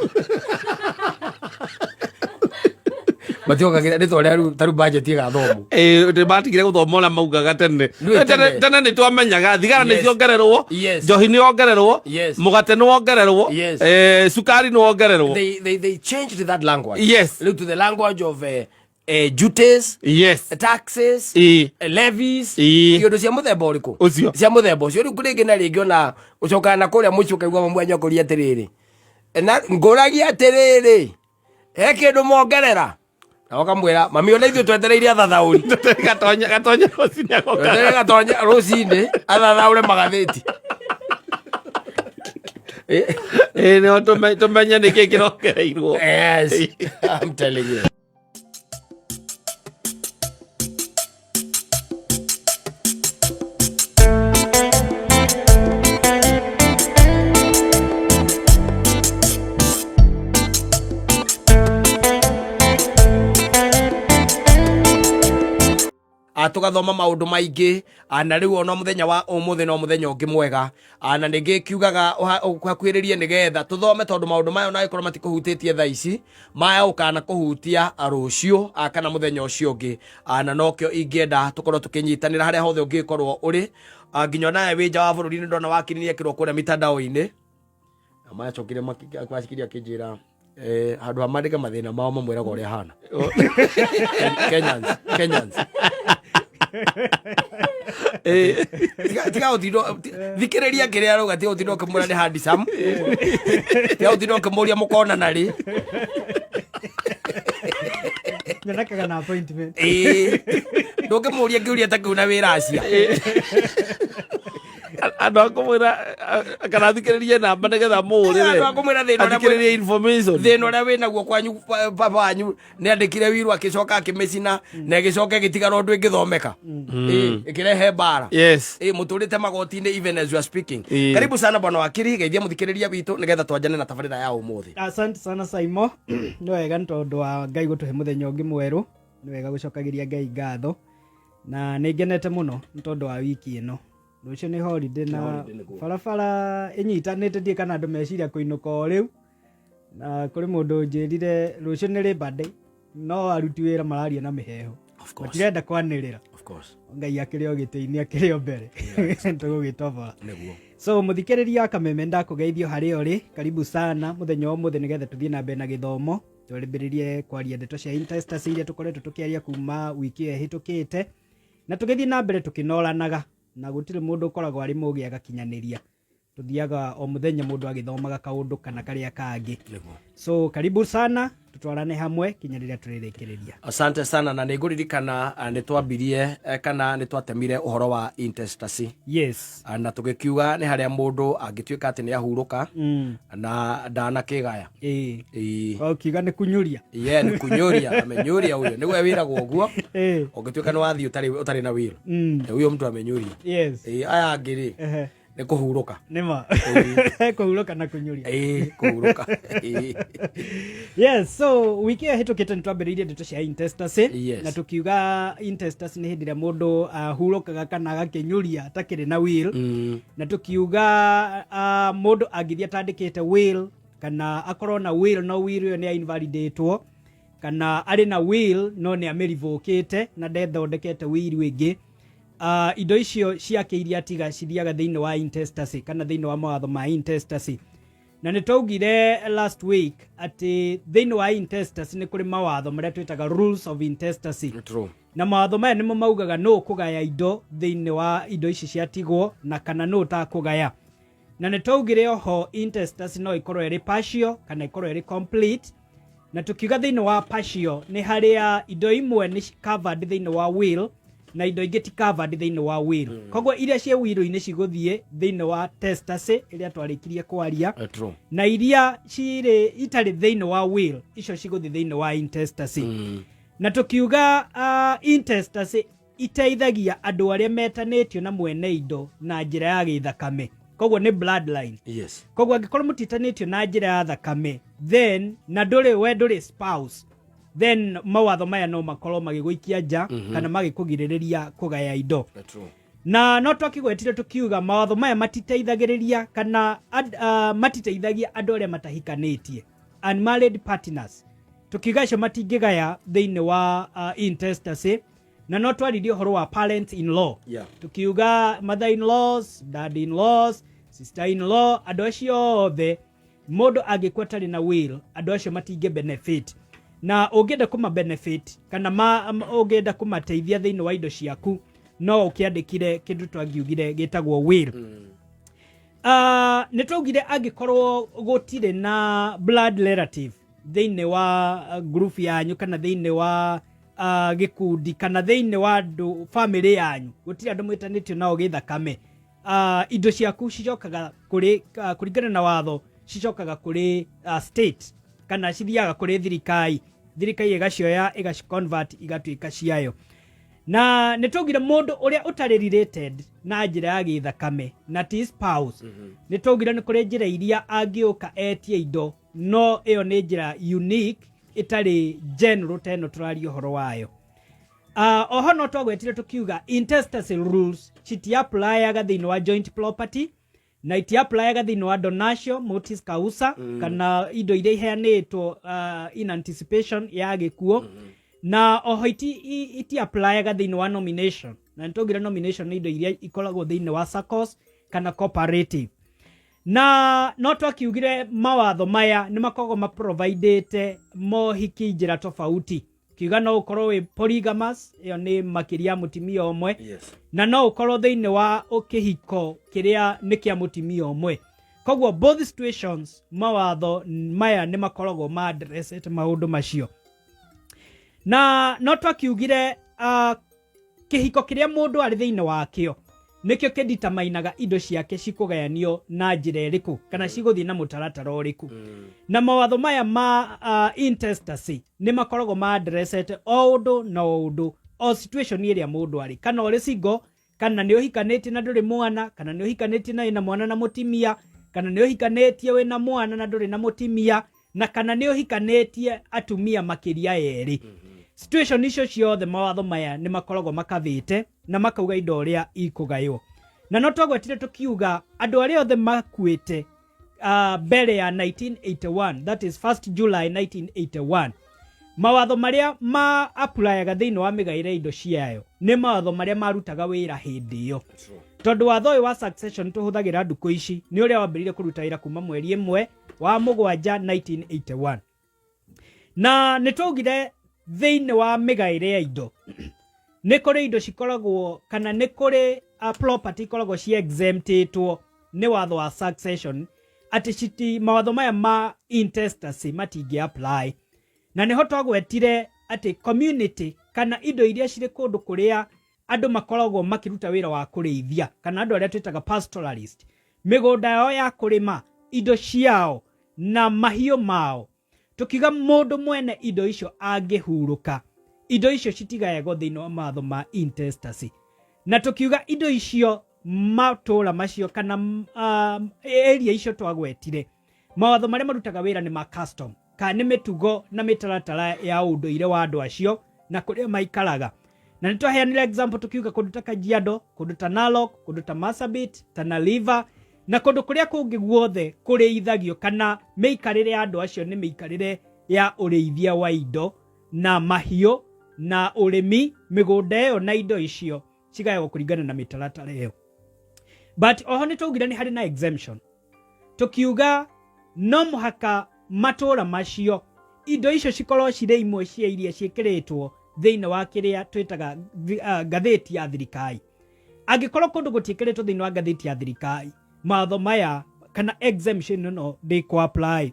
mationgagĩrĩra nĩ ta ũrĩa rĩu ta rĩu budget ĩgathomwo. Ĩĩ, nĩ matigire gũthoma ũrĩa maugaga tene. Nĩ tene. Tene nĩ twamenyaga thigara nĩ Yes. ciongererwo, Yes. njohi nĩ yongererwo, Yes. mũgate nĩ wongererwo, Yes. eh, cukari nĩ wongererwo. They changed that language. Yes. Rĩu to the language of duties, Yes. taxes, Ĩĩ. Levies, Ĩĩ. iũndũ cia mũthemba ũrĩkũ? Ũcio. Cia mũthemba ũcio. Rĩu rĩngĩ na rĩngĩ ona ũcokaga na kũrĩa mũciĩ ũkaigua mamu wanyu akũria atĩrĩrĩ. Na ngũragia atĩrĩrĩ, he kĩndũ mongerera? Na ũkamwĩra, mami ona ithuĩ twetereire athathaũri. Gatonya gatonya rũcinĩ agoka. Twetereire gatonya rũcinĩ athathaũre magathĩti. Ĩĩ, nĩho tũmenye nĩkĩ kĩrongereirwo. Yes, I'm telling you. Tũgathoma maũndũ maingĩ, na rĩu ona mũthenya wa ũmũthĩ no mũthenya ũngĩ mwega, na nĩngĩ kiugaga ũhakuhĩrĩrie nĩgetha tũthome tondũ maũndũ maya ona angĩkorwo matikũhutĩtie thaa ici maya ũkana kũhutia rũciũ, kana mũthenya ũcio ũngĩ, na nokĩo ingĩenda tũkorwo tũkĩnyitanĩra harĩa hothe ũngĩkorwo ũrĩ, nginya onawe wĩ nja wa bũrũri nĩ ndona wakiri nĩ ekĩrwo kũrĩa mitandao-inĩ. Na macokire macikirie akĩnjĩra, handũ ha mandĩke mathĩna mao mamwĩraga ũrĩa hana. Kenyans, Kenyans. Tiga gũtinda thikĩrĩria kĩrĩa arauga, tiga gũtinda ũkĩmwĩra nĩ handsome. Tiga gũtinda ũkĩmũria mũkonana rĩ. Nyenekaga na appointment. Ĩĩ. Ndũngĩmũria kĩũria ta kĩu na wĩ Russia. Andũ a kũmwĩra kana athikĩrĩrie namba nĩgetha mũhũrĩre. Andũ a kũmwĩra thĩna ũrĩa Athikĩrĩrie information. Thĩna ũrĩa wĩnaguo kwanyu, baba wanyu nĩ andĩkire wiru akĩcoka akĩmĩcina na ĩgĩcoka ĩgĩtigara ũndũ ĩngĩthomeka. Ĩĩ, ĩkĩrehe mbara. Yes. Ĩĩ, mũtũrĩte magoti-inĩ even as you are speaking. Ĩĩ. Karibu sana bwana wakiri, geithia mũthikĩrĩria witũ nĩgetha twanjane na tabarĩra ya ũmũthĩ. Asante sana Saimo. Nĩ wega nĩ tondũ wa Ngai gũtũhe mũthenya ũngĩ mwerũ. Nĩ wega gũcokagĩria Ngai ngatho. Na nĩ ngenete mũno nĩ tondũ wa wiki ĩno. Rũciũ nĩ holiday na Holiday nĩguo. barabara ĩnyitanĩte ndiĩ kana andũ meciria kũinũka o rĩu. Na kũrĩ mũndũ ũnjĩrire rũciũ nĩ Labor Day, no aruti wĩra mararia na mĩheho. Of course. Matirenda kwanĩrĩra. Of course. Ngai akĩrĩ o gĩtĩ-inĩ akĩrĩ o mbere. Tũgũgĩtobora. Nĩguo. So mũthikĩrĩria wa Kameme ndakũgeithio harĩa ũrĩ, karibu sana mũthenya wa ũmũthĩ nĩgetha tũthiĩ na mbere na gĩthomo. Twambĩrĩrie kwaria ndeto cia intestacy iria tũkoretwo tũkĩaria kuma wiki ĩyo ĩhĩtũkĩte, na tũgĩthiĩ na mbere tũkĩnoranaga, na gũtirĩ mũndũ ũkoragwo arĩ mũgĩ agakinyanĩria. Tũthiaga o mũthenya mũndũ agĩthomaga kaũndũ kana karĩa kangĩ. Nĩguo. So karibu sana, tutwarane hamwe kinya rĩrĩa tũrĩrĩkĩrĩria. Asante sana, na nĩngũririkana nĩ twambirie, kana nĩ twatemire ũhoro wa intestacy. Yes. Na tũgĩkiuga nĩ harĩa mũndũ angĩtuĩka atĩ nĩ ahurũka na ndanakĩgaya. Ĩĩ. Ĩĩ. Ũkiuga nĩ kunyuria. Ye, nĩ kunyuria, amenyuria huyo. Nĩwe wĩragwo ũguo. Ĩĩ. Ũngĩtuĩka nĩ wathiĩ ũtarĩ na wĩra. Huyo mtu amenyuria. Yes. Ĩĩ, aya angĩ rĩ, Ehe. nĩ kũhurũka. Nĩma. Kũhurũka na kunyuria. Ĩĩ, kũhurũka. Ĩĩ. Yes, so wiki ĩyo ĩhĩtũkĩte nĩ twambĩrĩirie ndeto cia intestacy. Yes. Na tũkiuga intestacy nĩ hĩndĩ ĩrĩa mũndũ ahurũkaga kana agakĩnyuria atakĩrĩ na will. Na tũkiuga mũndũ angĩthiĩ atandĩkĩte will kana akorwo na will no will ĩyo nĩ invalidatwo, kana arĩ na will no nĩ amĩrivũkĩte na ndethondekete will ĩngĩ. Indo icio ciake iria atiga cithiaga thĩinĩ wa intestacy kana thĩinĩ wa mawatho ma intestacy. Na nĩ twaugire last week atĩ thĩinĩ wa intestacy nĩ kũrĩ mawatho marĩa twĩtaga rules of intestacy. True. Na mawatho maya nĩmo maugaga nũ ũkũgaya indo thĩinĩ wa indo ici ciatigwo na kana nũ ũtakũgaya. Na nĩ twaugire oho intestacy no ĩkorwo ĩrĩ partial kana ĩkorwo ĩrĩ complete. Na tukiuga thĩinĩ wa partial nĩ harĩa indo imwe nĩ covered thĩinĩ wa will na indo ingĩ ti covered thĩinĩ wa will. Koguo iria ciĩ will-inĩ cigũthiĩ thĩinĩ wa testacy ĩrĩa twarĩkirie kwaria. True. Na iria cirĩ itarĩ thĩinĩ wa will icio cigũthiĩ thĩinĩ wa intestacy. Na tukiuga intestacy iteithagia andũ arĩa metanĩtio na mwene indo na njĩra ya gĩthakame, koguo nĩ bloodline. Koguo angĩkorwo mũtitanĩtio na njĩra ya thakame, then na ndũrĩ we ndũrĩ spouse, then mawatho maya no makorwo magĩgũikia nja kana magĩkũgirĩrĩria kũgaya indo. True. Na no twakĩgwetire tũkiuga mawatho maya matiteithagĩrĩria kana matiteithagia andũ arĩa matahikanĩtie, unmarried partners. Tukiuga acio matingĩgaya thĩinĩ wa intestacy. Na no twaririe ũhoro wa parents in law. Tukiuga mother in laws, dad in laws, sister in law, andũ acio othe mũndũ angĩkua atarĩ na will, andũ acio matingĩ benefit. Na ũngĩenda kũma benefit kana ũngĩenda kũmateithia thĩinĩ wa indo ciaku, no ũkĩandĩkire kĩndũ twangiugire gĩtagwo will. Nĩ twaugire angĩkorwo gũtirĩ na blood relative thĩinĩ wa group yanyu kana thĩinĩ wa gĩkundi kana thĩinĩ wa andũ family yanyu, gũtirĩ andũ mwĩtanĩtio nao gĩthakame, indo ciaku cicokaga kũrĩ, kũringana na watho, cicokaga kũrĩ state kana cithiaga kũrĩ thirikari. Thirikari ĩgacioya ĩgaciconvert igatuĩka ciayo. Na nĩ twaugire mũndũ ũrĩa ũtarĩ related na njĩra ya gĩthakame na ti spouse, nĩ twaugire nĩ kũrĩ njĩra iria angĩũka etie indo, no ĩyo nĩ njĩra unique ĩtarĩ general ta ĩno tũraria ũhoro wayo. Oho no twagwetire tukiuga intestacy rules citiapplyyaga thĩinĩ wa joint property na itiapplyyaga thĩinĩ wa donatio mortis causa kana indo iria iheanĩtwo in anticipation ya gĩkuũ. Na oho itiapplyyaga thĩinĩ wa nomination, na nĩtwaugire nomination nĩ indo iria ikoragwo thĩinĩ wa SACCOs kana cooperative. Na no twakiugire mawatho maya nĩ makoragwo maprovidĩte mohiki njĩra tofauti. Kiuga no ũkorwo wĩ polygamous, ĩyo nĩ makĩria ya mũtumia ũmwe, na no ũkorwo thĩinĩ wa kĩhiko kĩrĩa nĩ kĩa mũtumia ũmwe. Koguo both situations mawatho maya nĩ makoragwo ma addressete maũndũ macio. Na no twakiugire kĩhiko kĩrĩa mũndũ arĩ thĩinĩ wakĩo nĩkĩo kĩditamainaga indo ciake cikũgayanio na njĩra ĩrĩkũ kana cigũthiĩ na mũtaratara ũrĩkũ. Na mawatho maya ma intestacy nĩ makoragwo ma addressete o ũndũ na o ũndũ, o situation ĩrĩa mũndũ arĩ, kana ũrĩ single, kana nĩ ũhikanĩtie na ndũrĩ mwana, kana nĩ ũhikanĩtie na wĩna mwana na mũtimia, kana nĩ ũhikanĩtie wĩna mwana na ndũrĩ na mũtimia, na kana nĩ ũhikanĩtie atumia makĩria erĩ. Situation icio ciothe mawatho maya nĩ makoragwo makavĩte na makauga indo ũrĩa ikũgaywo. Na no twagwetire tũkiuga andũ arĩa othe makuĩte mbere ya 1981, that is 1st July 1981, mawatho marĩa ma applyaga thĩinĩ wa mĩgaĩre indo ciayo nĩ mawatho marĩa marutaga wĩra hĩndĩ ĩyo, tondũ watho ũyũ wa succession tũhũthagĩra ndukũ ici nĩ ũrĩa wambĩrĩirie kũruta wĩra kuma mweri 1 wa mũgwanja 1981. Na nĩ twaugire thĩinĩ wa mĩgaĩre ya indo nĩ kũrĩ indo cikoragwo kana nĩ kũrĩ property ikoragwo ci exemptĩtwo nĩ watho wa succession, atĩ citi mawatho maya ma intestacy matingĩ apply. Na nĩho twagwetire atĩ community kana indo iria cirĩ kũndũ kũrĩa andũ makoragwo makĩruta wĩra wa kũrĩithia kana andũ arĩa twĩtaga pastoralist, mĩgũnda yao ya kũrĩma, indo ciao na mahiũ mao, tukiuga mũndũ mwene indo icio angĩhurũka, indo icio citigayagwo thĩinĩ wa mawatho ma intestacy. Na tukiuga indo icio, matũra macio kana area icio twagwetire, mawatho marĩa marutaga wĩra nĩ ma custom kana nĩ mĩtugo na mĩtaratara ya ũndũire wa andũ acio na kũrĩa maikaraga. Na nĩ twaheanire example tukiuga kũndũ ta Kajiado, kũndũ ta Narok, kũndũ ta Marsabit, Tana River na kũndũ kũrĩa kũngĩ guothe kũrĩithagio kana mĩikarĩre ya andũ acio nĩ mĩikarĩre ya ũrĩithia wa indo na mahiũ na ũrĩmi, mĩgũnda ĩyo na indo icio Cigayagwo kũringana na mĩtaratara ĩyo. But oho nĩ twaugire nĩ harĩ na exemption, tũkiuga no mũhaka matũra macio indo icio cikorwo cirĩ imwe cia iria ciĩkĩrĩtwo thĩinĩ wa kĩrĩa twĩtaga ngathĩti ya thirikari. Angĩkorwo kũndũ gũtiĩkĩrĩtwo thĩinĩ wa ngathĩti ya thirikari, mawatho maya kana exemption ĩno ndĩkũ apply.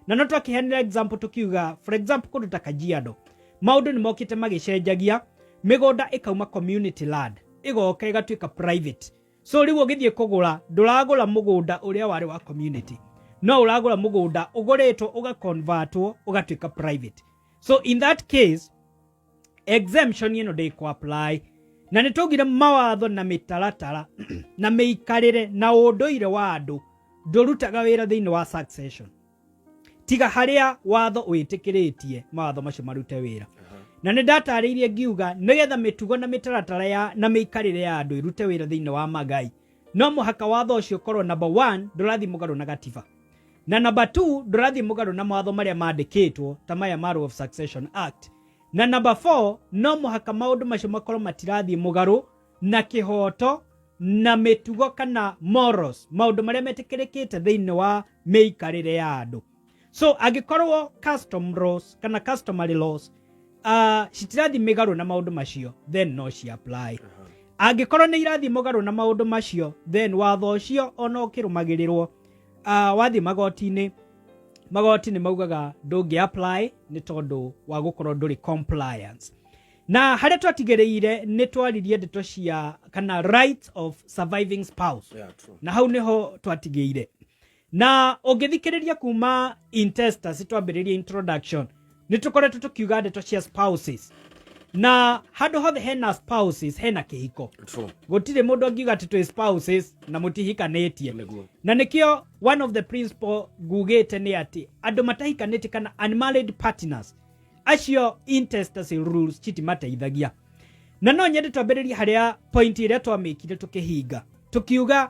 Na no twakĩheanire example, tukiuga for example kũndũ ta Kajiado maũndũ nĩ mokĩte magĩcenjagia, mĩgũnda ĩkauma community land ĩgoka ĩgatuĩka private. So rĩu ũgĩthiĩ kũgũra, ndũragũra mũgũnda ũrĩa warĩ wa community, no ũragũra mũgũnda ũgũrĩtwo ũgaconvertwo ũgatuĩka private. So in that case exemption ĩno ndĩkũ apply. Na nĩ twaugire mawatho na mĩtaratara na mĩikarĩre na ũndũire wa andũ ndũrutaga wĩra thĩinĩ wa succession, tiga harĩa watho wĩtĩkĩrĩtie mawatho macio marute wĩra. Na nĩ ndatarĩirie ngiuga nĩgetha mĩtugo na mĩtaratara ya na mĩikarĩre ya andũ ĩrute wĩra thĩinĩ wa magai, no mũhaka watho ũcio ũkorwo, number one, ndũrathiĩ mũgarũ na gatiba, na number two, ndũrathiĩ mũgarũ na mawatho marĩa mandĩkĩtwo ta maya ma Law of Succession Act, na number four, no mũhaka maũndũ macio makorwo matirathiĩ mũgarũ na kĩhoto na mĩtugo kana morals, maũndũ marĩa metĩkĩrĩkĩte thĩinĩ wa mĩikarĩre ya andũ. So angĩkorwo custom laws kana customary laws citirathiĩ mĩgarũ na maũndũ macio, then no ci apply. Angĩkorwo nĩ irathiĩ mũgarũ na maũndũ macio, then watho ũcio ona ũkĩrũmagĩrĩrwo, wathiĩ magoti-inĩ, magoti nĩ maugaga ndũngĩ apply nĩ tondũ wa gũkorwo ndũrĩ compliance. Na harĩa twatigĩrĩire nĩ twaririe ndeto cia kana rights of surviving spouse. Yeah, true. Na hau nĩho twatigĩire. Na ũngĩthikĩrĩria kuma intestacy twambĩrĩria introduction, nĩ tũkoretwo tũkiuga ndeto cia spouses, na handũ hothe hena spouses hena kĩhiko. True. Gũtirĩ mũndũ angiuga atĩ twĩ spouses na mũtihikanĩtie. Nĩguo. Na nĩkĩo one of the principle ngugĩte nĩ atĩ andũ matahikanĩtie kana unmarried partners acio, intestacy rules citimateithagia. Na no nyende twambĩrĩrie harĩa point ĩrĩa twamĩkire tũkĩhinga, tũkiuga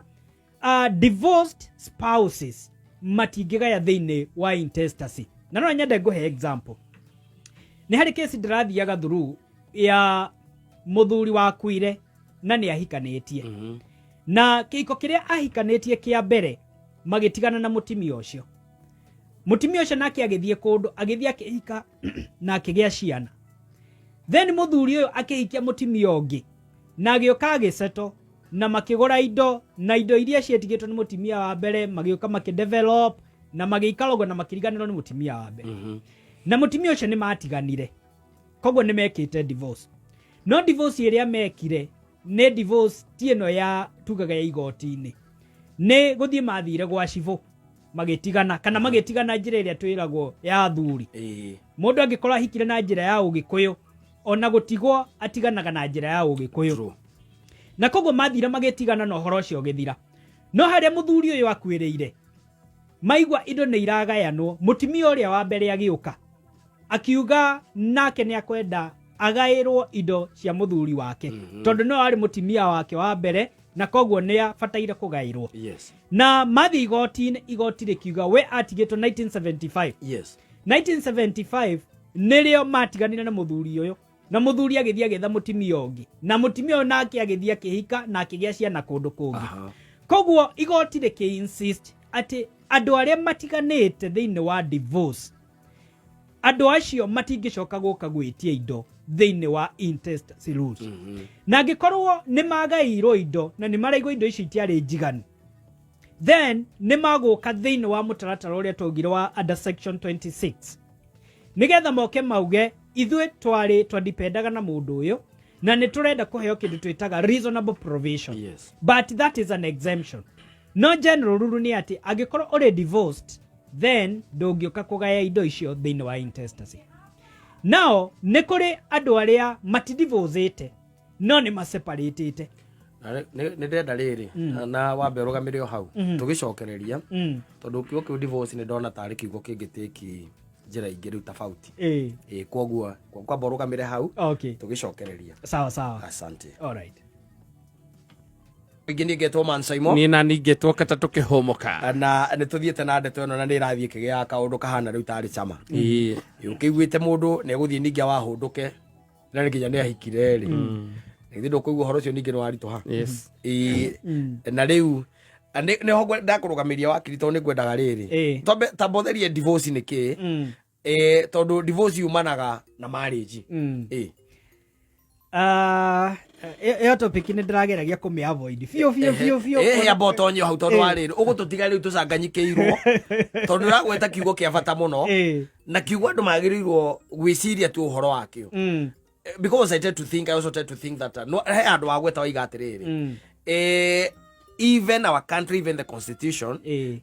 divorced spouses matingĩgaya thĩinĩ wa intestacy. Na no nyende ngũhe example. Nĩ harĩ kesi ndĩrathiaga through ya mũthuri wakuire na nĩ ahikanĩtie, na kĩhiko kĩrĩa ahikanĩtie kĩa mbere magĩtigana na mũtumia ũcio. Mũtumia ũcio nake agĩthiĩ kũndũ, agĩthiĩ akĩhika na akĩgĩa ciana. Then mũthuri ũyũ akĩhikia mũtumia ũngĩ na agĩũka agĩceto na makĩgũra indo, na indo iria cietigĩtwo nĩ mũtumia wa mbere magĩũka makĩdevelop na magĩikara ũguo na makĩriganĩrwo nĩ mũtumia wa mbere. Na mũtumia ũcio nĩ matiganire, koguo nĩ mekĩte divorce. No divorce ĩrĩa mekire nĩ divorce ti ĩno ya tugaga ya igoti-inĩ, nĩ gũthiĩ mathire gwa cibũ magĩtigana, kana magĩtigana njĩra ĩrĩa twĩragwo ya athuri. Mũndũ angĩkorwo ahikire na njĩra ya ũgĩkũyũ, ona gũtigwo atiganaga na njĩra ya ũgĩkũyũ. Na koguo mathire magĩtigana na ũhoro ũcio ũgĩthira. No harĩa mũthuri ũyũ akuĩrĩire, maigua indo nĩ iragayanwo, mũtumia ũrĩa wa mbere agĩũka akiuga nake nĩ akwenda agaĩrwo indo cia mũthuri wake, tondũ no arĩ mũtumia wake wa mbere na koguo nĩ abataire kũgaĩrwo. Na mathiĩ igoti-inĩ, igoti rĩkiuga we atigĩtwo 1975. 1975 nĩrĩo matiganire na mũthuri ũyũ, na mũthuri agĩthiĩ agĩetha mũtumia ũngĩ, na mũtumia ũyũ nake agĩthiĩ akĩhika na akĩgĩa ciana kũndũ kũngĩ. Koguo igoti rĩkĩ insist atĩ andũ arĩa matiganĩte thĩinĩ wa divorce, andũ acio matingĩcoka gũka gwĩtia indo thĩinĩ wa intestacy rules. Na angĩkorwo nĩ magaĩirwo indo na nĩ maraigua indo icio itiarĩ njiganu, then nĩ magũka thĩinĩ wa mũtaratara ũrĩa twaugire wa under section 26, nĩgetha moke mauge ithuĩ twarĩ twadipendaga na mũndũ ũyũ na nĩ tũrenda kũheo kĩndũ twĩtaga reasonable provision. But that is an exemption. No general rule nĩ atĩ angĩkorwo ũrĩ divorced, then ndũngĩũka kũgaya indo icio thĩinĩ wa intestacy. Nao nĩ kũrĩ andũ arĩa matidivorcĩte no nĩ maseparatĩte. Na nĩ ndĩrenda rĩrĩ na wambe ũrũgamĩre o hau tũgĩcokereria, tondũ kiugo kĩu divorce nĩ ndona tarĩ kiugo kĩngĩtĩki njĩra ingĩ rĩu tofauti. Ĩ koguo kwamba ũrũgamĩre hau tũgĩcokereria. Sawa sawa. Asante. All right. Ingĩ ningĩtwo Mansaimo. Niĩ na ningĩtwo Katatũ Kĩhũmũka. Na nĩ tũthiĩte na ndeto ĩno na nĩ ĩrathiĩ ĩkĩgĩaga kaũndũ kahana rĩu tarĩ cama. Ũkĩiguĩte mũndũ nĩ egũthiĩ ningĩ awahũndũke na nĩ nginya nĩ ahikire rĩ. Githĩ ndũkũigua ũhoro ũcio ningĩ nĩ waritũha? Yes. Ĩĩ, na rĩu nĩho ndakũrũgamĩria wakiri tondũ nĩ ngwendaga rĩrĩ twambe tamba ũtherie divorce nĩ kĩĩ, tondũ divorce yumanaga na marriage. Ah, ĩyo topic nĩ ndĩrageragia kũmĩ avoid biũ biũ biũ biũ. Amba ũtonye hau tondũ wa rĩrĩ ũgũtũtiga rĩu tũcanganyikĩirwo tondũ ũragweta kiugo kĩa bata mũno na kiugo andũ magĩrĩirwo gwĩciria tu ũhoro wakĩo, because I also tend to think that no, he andũ wagweta waiga atĩrĩrĩ, even our country, even the constitution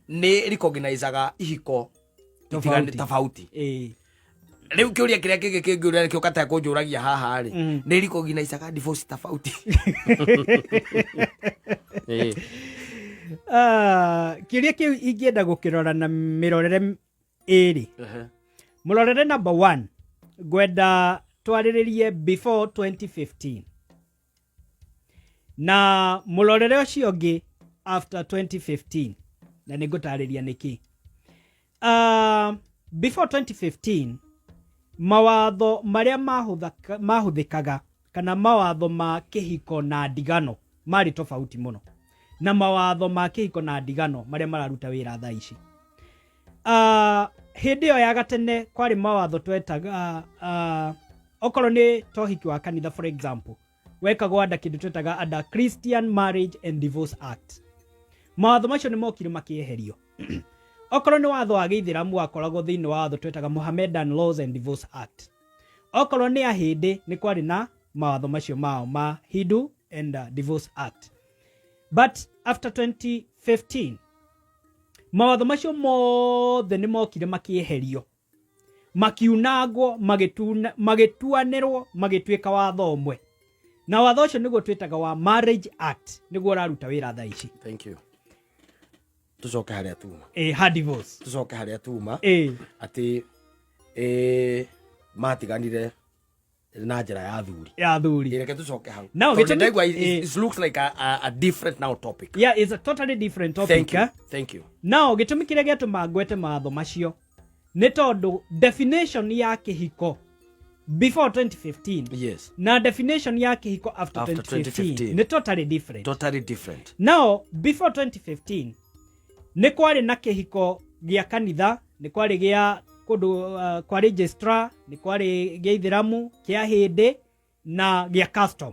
nĩ recognizaga ihiko Tofauti. Tofauti. Rĩu kĩũria kĩrĩa kĩngĩ kĩngĩũria nĩkĩo kata kũnjũragia haha rĩ, nĩ recognizaga divorce tofauti? Ah, kĩũria kĩu ingĩenda gũkĩrora na mĩrorere ĩrĩ. Mũrorere number one, ngwenda twarĩrĩrie before 2015 na mũrorere ũcio ũngĩ after 2015, na nĩ ngũtarĩria nĩkĩ. Before 2015, mawatho marĩa mahũthĩkaga kana mawatho ma kĩhiko na ndigano marĩ tofauti mũno na mawatho ma kĩhiko na ndigano marĩa mararuta wĩra thaa ici. Hĩndĩ ĩyo ya gatene kwarĩ mawatho twetaga, okorwo nĩ tohiki wa kanitha, for example, wekagwo under kĩndũ twetaga under Christian Marriage and Divorce Act. Mawatho macio nĩ mokire makĩeherio. Okorwo nĩ watho wa gĩithĩramu, wakoragwo thĩinĩ wa watho twetaga Mohammedan Laws and Divorce Act. Okorwo nĩ ahĩndĩ, nĩ kwarĩ na mawatho macio mao ma Hindu and Divorce Act. But after 2015, mawatho macio mothe nĩ mokire makĩeherio, makiunangwo, magĩtuanĩrwo, magĩtuĩka watho ũmwe, na watho ũcio nĩguo twĩtaga wa Marriage Act, nĩguo ũraruta wĩra thaa ici. Thank you. Tucoke harĩa tuma. Ha divorce. Tucoke harĩa tuma, atĩ matiganire na njĩra ya athuri. Ya athuri. Reke tucoke hau. Now, Tondũ gĩtũmi- ndaigua it looks like a different now topic. Yeah, it's a totally different topic. Thank you. Eh? Thank you. Now, gĩtũmi kĩrĩa gĩatũma ngwete mawatho macio nĩ tondũ definition ya kĩhiko before 2015 na definition ya kĩhiko after, After 2015, 2015 nĩ totally different. Totally different. Now, before 2015 nĩ kwarĩ na kĩhiko gĩa kanitha, nĩ kwarĩ gĩa kũndũ kwa registrar, nĩ kwarĩ gĩa ithĩramu, kĩa hĩndĩ na gĩa custom.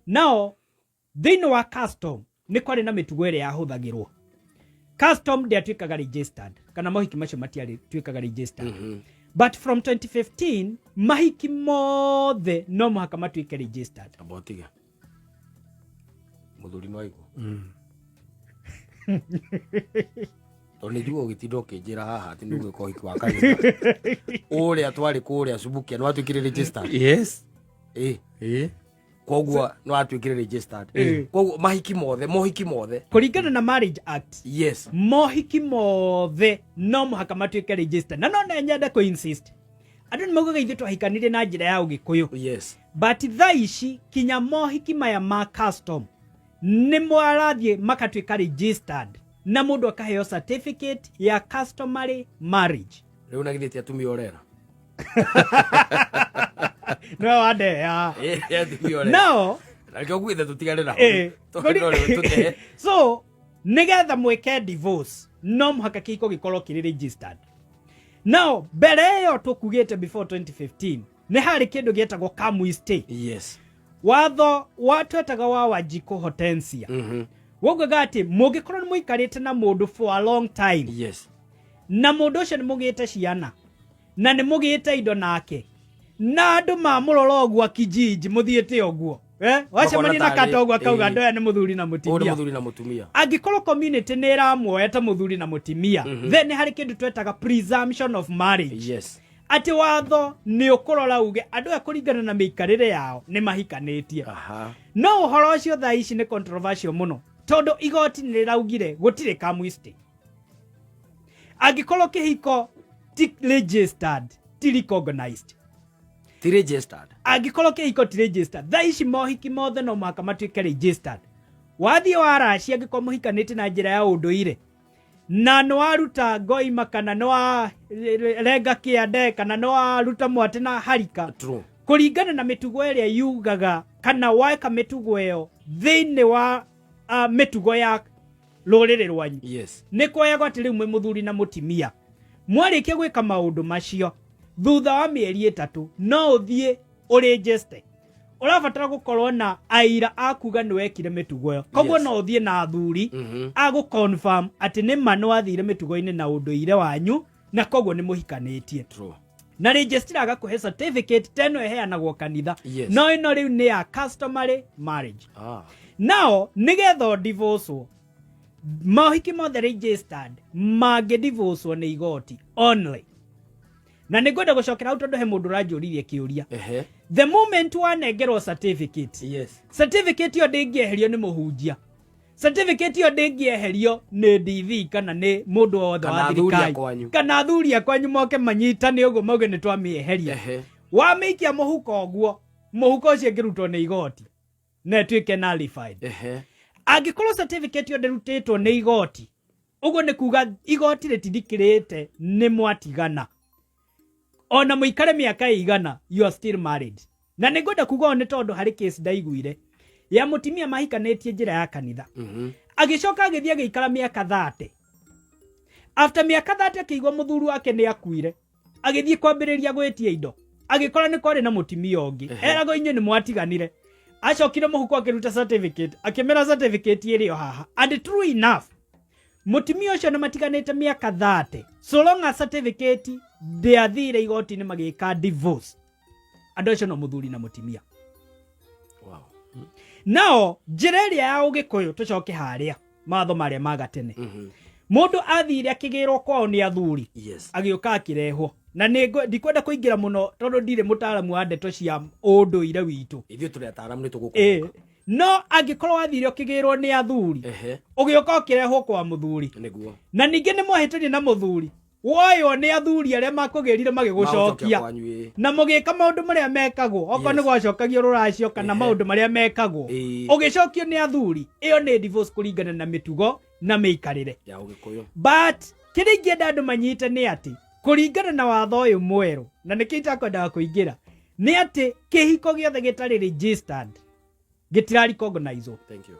Now, thĩinĩ wa custom nĩ kwarĩ na mĩtugo ĩrĩa yahũthagĩrwo. Custom ndĩatuĩkaga registered, kana mohiki macio matiatuĩkaga registered. But from 2015, mahiki mothe no mũhaka matuĩke registered. Amba ũtige mũthuri no aigua, tondũ nĩ njiguo ũgĩtinda ũkĩnjĩra haha atĩ nĩ ũgwĩka ũhiki wa kanitha ũrĩa twarĩ kũrĩa Subukia nĩ watuĩkire registered. Yes. Ĩ. Ĩ. Koguo nĩ watuĩkire registered, koguo mahiki mothe, mohiki mothe. Kũringana na Marriage Act, mohiki mothe no mũhaka matuĩke registered. Na no na nyende kũ insist, andũ nĩ maugaga ithuĩ twahikanirie na njĩra ya ũgĩkũyũ, but thaa ici kinya mohiki maya ma custom nĩ marathiĩ makatuĩka registered na mũndũ akaheo certificate ya customary marriage. Rĩu na githĩ ti atumia ũrera? No wandeya. Ĩ, atumia ũrera. Nao Na nĩkĩo nguĩte tũtigane na tondũ rĩu tũtehe. So nigetha mwĩke divorce no mũhaka kĩhiko gĩkorwo kĩrĩ registered. Now, mbere ĩyo tũkugĩte before 2015, nĩ harĩ kĩndũ gĩetagwo kamui stay. Watho wa twetaga wa Wanjikũ Hortensia waugaga atĩ mũngĩkorwo nĩ mũikarĩte na mũndũ for a long time na mũndũ ũcio nĩ mũgĩte ciana na nĩ mũgĩte indo nake, na andũ mamũrora ũguo kijiji mũthiĩte ũguo, wacemania na tarĩ- kata ũguo akauga andũ aya nĩ mũthuri na Ũyũ nĩ mũtumia. Mũthuri na mũtumia. Angĩkorwo community nĩ ĩramuoya ta mũthuri na mũtumia, then nĩ harĩ kĩndũ twetaga presumption of marriage, atĩ watho nĩ ũkũrora uge andũ aya kũringana na mĩikarĩre yao nĩ mahikanĩtie. No ũhoro ũcio thaa ici nĩ controversial mũno tondũ igoti nĩ rĩraugire gũtirĩ kamwistĩ angĩkorwo kĩhiko ti registered, ti recognized. Ti registered. Angĩkorwo kĩhiko ti registered. Thaa ici mohiki mothe no mũhaka matuĩke registered. Wathiĩ waracia, angĩkorwo mũhikanĩtie na njĩra ya ũndũire na nĩ waruta ngoima kana nĩ warenga kĩande kana nĩ waruta mwatĩ na harika, kũringana na mĩtugo ĩrĩa yugaga. Kana weka mĩtugo ĩyo thĩinĩ wa mĩtugo ya rũrĩrĩ rwanyu, nĩ kuoyagwo atĩ rĩu mwĩ mũthuri na mũtimia. Mwarĩkia gwĩka maũndũ macio, thutha wa mĩeri 3 no ũthiĩ ũrĩnjĩste. Ũrabatara gũkorwo na aira a kuga nĩ wekire mĩtugo ĩyo, koguo no ũthiĩ na athuri a gũ confirm atĩ nĩ ma nĩ wathire mĩtugo-inĩ na ũndũire wanyu, na koguo nĩ mũhikanĩtie. Na registrar agakũhe certificate ta ĩno ĩheanagwo kanitha. No ĩno rĩu nĩ ya customary marriage. Nao nĩgetha ũdivorcewo, mohiki mothe registered mangĩdivorcewo nĩ igoti only. Na nĩ ngwenda gũcokera hau tondũ he mũndũ ũranjũririe kĩũria. The moment wanengerwo certificate, certificate ĩyo ndĩngĩeherio nĩ mũhunjia, certificate ĩyo ndĩngĩeherio nĩ DV kana nĩ mũndũ o wothe Kana wa athuri a thirikari kwanyu. kana athuri a kwanyu moke manyitane ũguo mauge nĩ twamĩeheria. Wamĩikia mũhuko ũguo, mũhuko ũcio ĩngĩrutwo nĩ igoti na ĩtuĩke nullified. Angĩkorwo certificate ĩyo ndĩrutĩtwo nĩ igoti, ũguo nĩ kuga igoti rĩtindikĩrĩte nĩ mwatigana, ona mũikare mĩaka ĩigana, you are still married. Na nĩ ngwenda kuga ũũ nĩ tondũ harĩ case ndaiguire ya mũtimia mahikanĩtie njĩra ya kanitha, agĩcoka agĩthiĩ agĩikara mĩaka 30. After mĩaka 30 akĩigua mũthuri wake nĩ akuire, agĩthiĩ kwambĩrĩria gwĩtia indo, agĩkora nĩ kwarĩ na mũtimia ũngĩ. Eragwo inyuĩ nĩ mwatiganire. Acokire mũhuko akĩruta certificate, akĩmera certificate ĩrĩ o haha. And true enough, mũtimia ũcio nĩ matiganĩte mĩaka 30. So long as certificate ndĩathire igoti-inĩ magĩka divorce, andũ acio no mũthuri na mũtimia. Nao njĩra ĩrĩa ya ũgĩkũyũ, tũcoke harĩa mawatho marĩa ma gatene, mũndũ athire akĩgĩrwo kwao nĩ athuri, agĩũka akĩrehwo. Na ndikwenda kũingĩra mũno tondũ ndirĩ mũtaaramu wa ndeto cia ũndũire witũ. Ithuĩ tũrĩ ataaramu, nĩ tũgũkũmbuka. No angĩkorwo wathire ũkĩgĩrwo nĩ athuri, ũgĩũka ũkĩrehwo kwa mũthuri, na ningĩ nĩ mwahĩtania na mũthuri, woywo nĩ athuri arĩa makũgĩrire Magũcokia magĩgũcokia kwanyu, ĩĩ. na mũgĩka maũndũ marĩa mekagwo, okorwo nĩ gwacokagio rũracio kana maũndũ marĩa mekagwo, ũgĩcokio nĩ athuri, ĩyo nĩ divorce kũringana na mĩtugo na mĩikarĩre ya ũgĩkũyũ. But kĩrĩa ingĩenda andũ manyite nĩ atĩ kũringana na watho ũyũ mwerũ, na nĩkĩo itakwendaga kũingĩra, nĩ atĩ kĩhiko gĩothe gĩtarĩ registered gĩtira recognizwo. Thank you.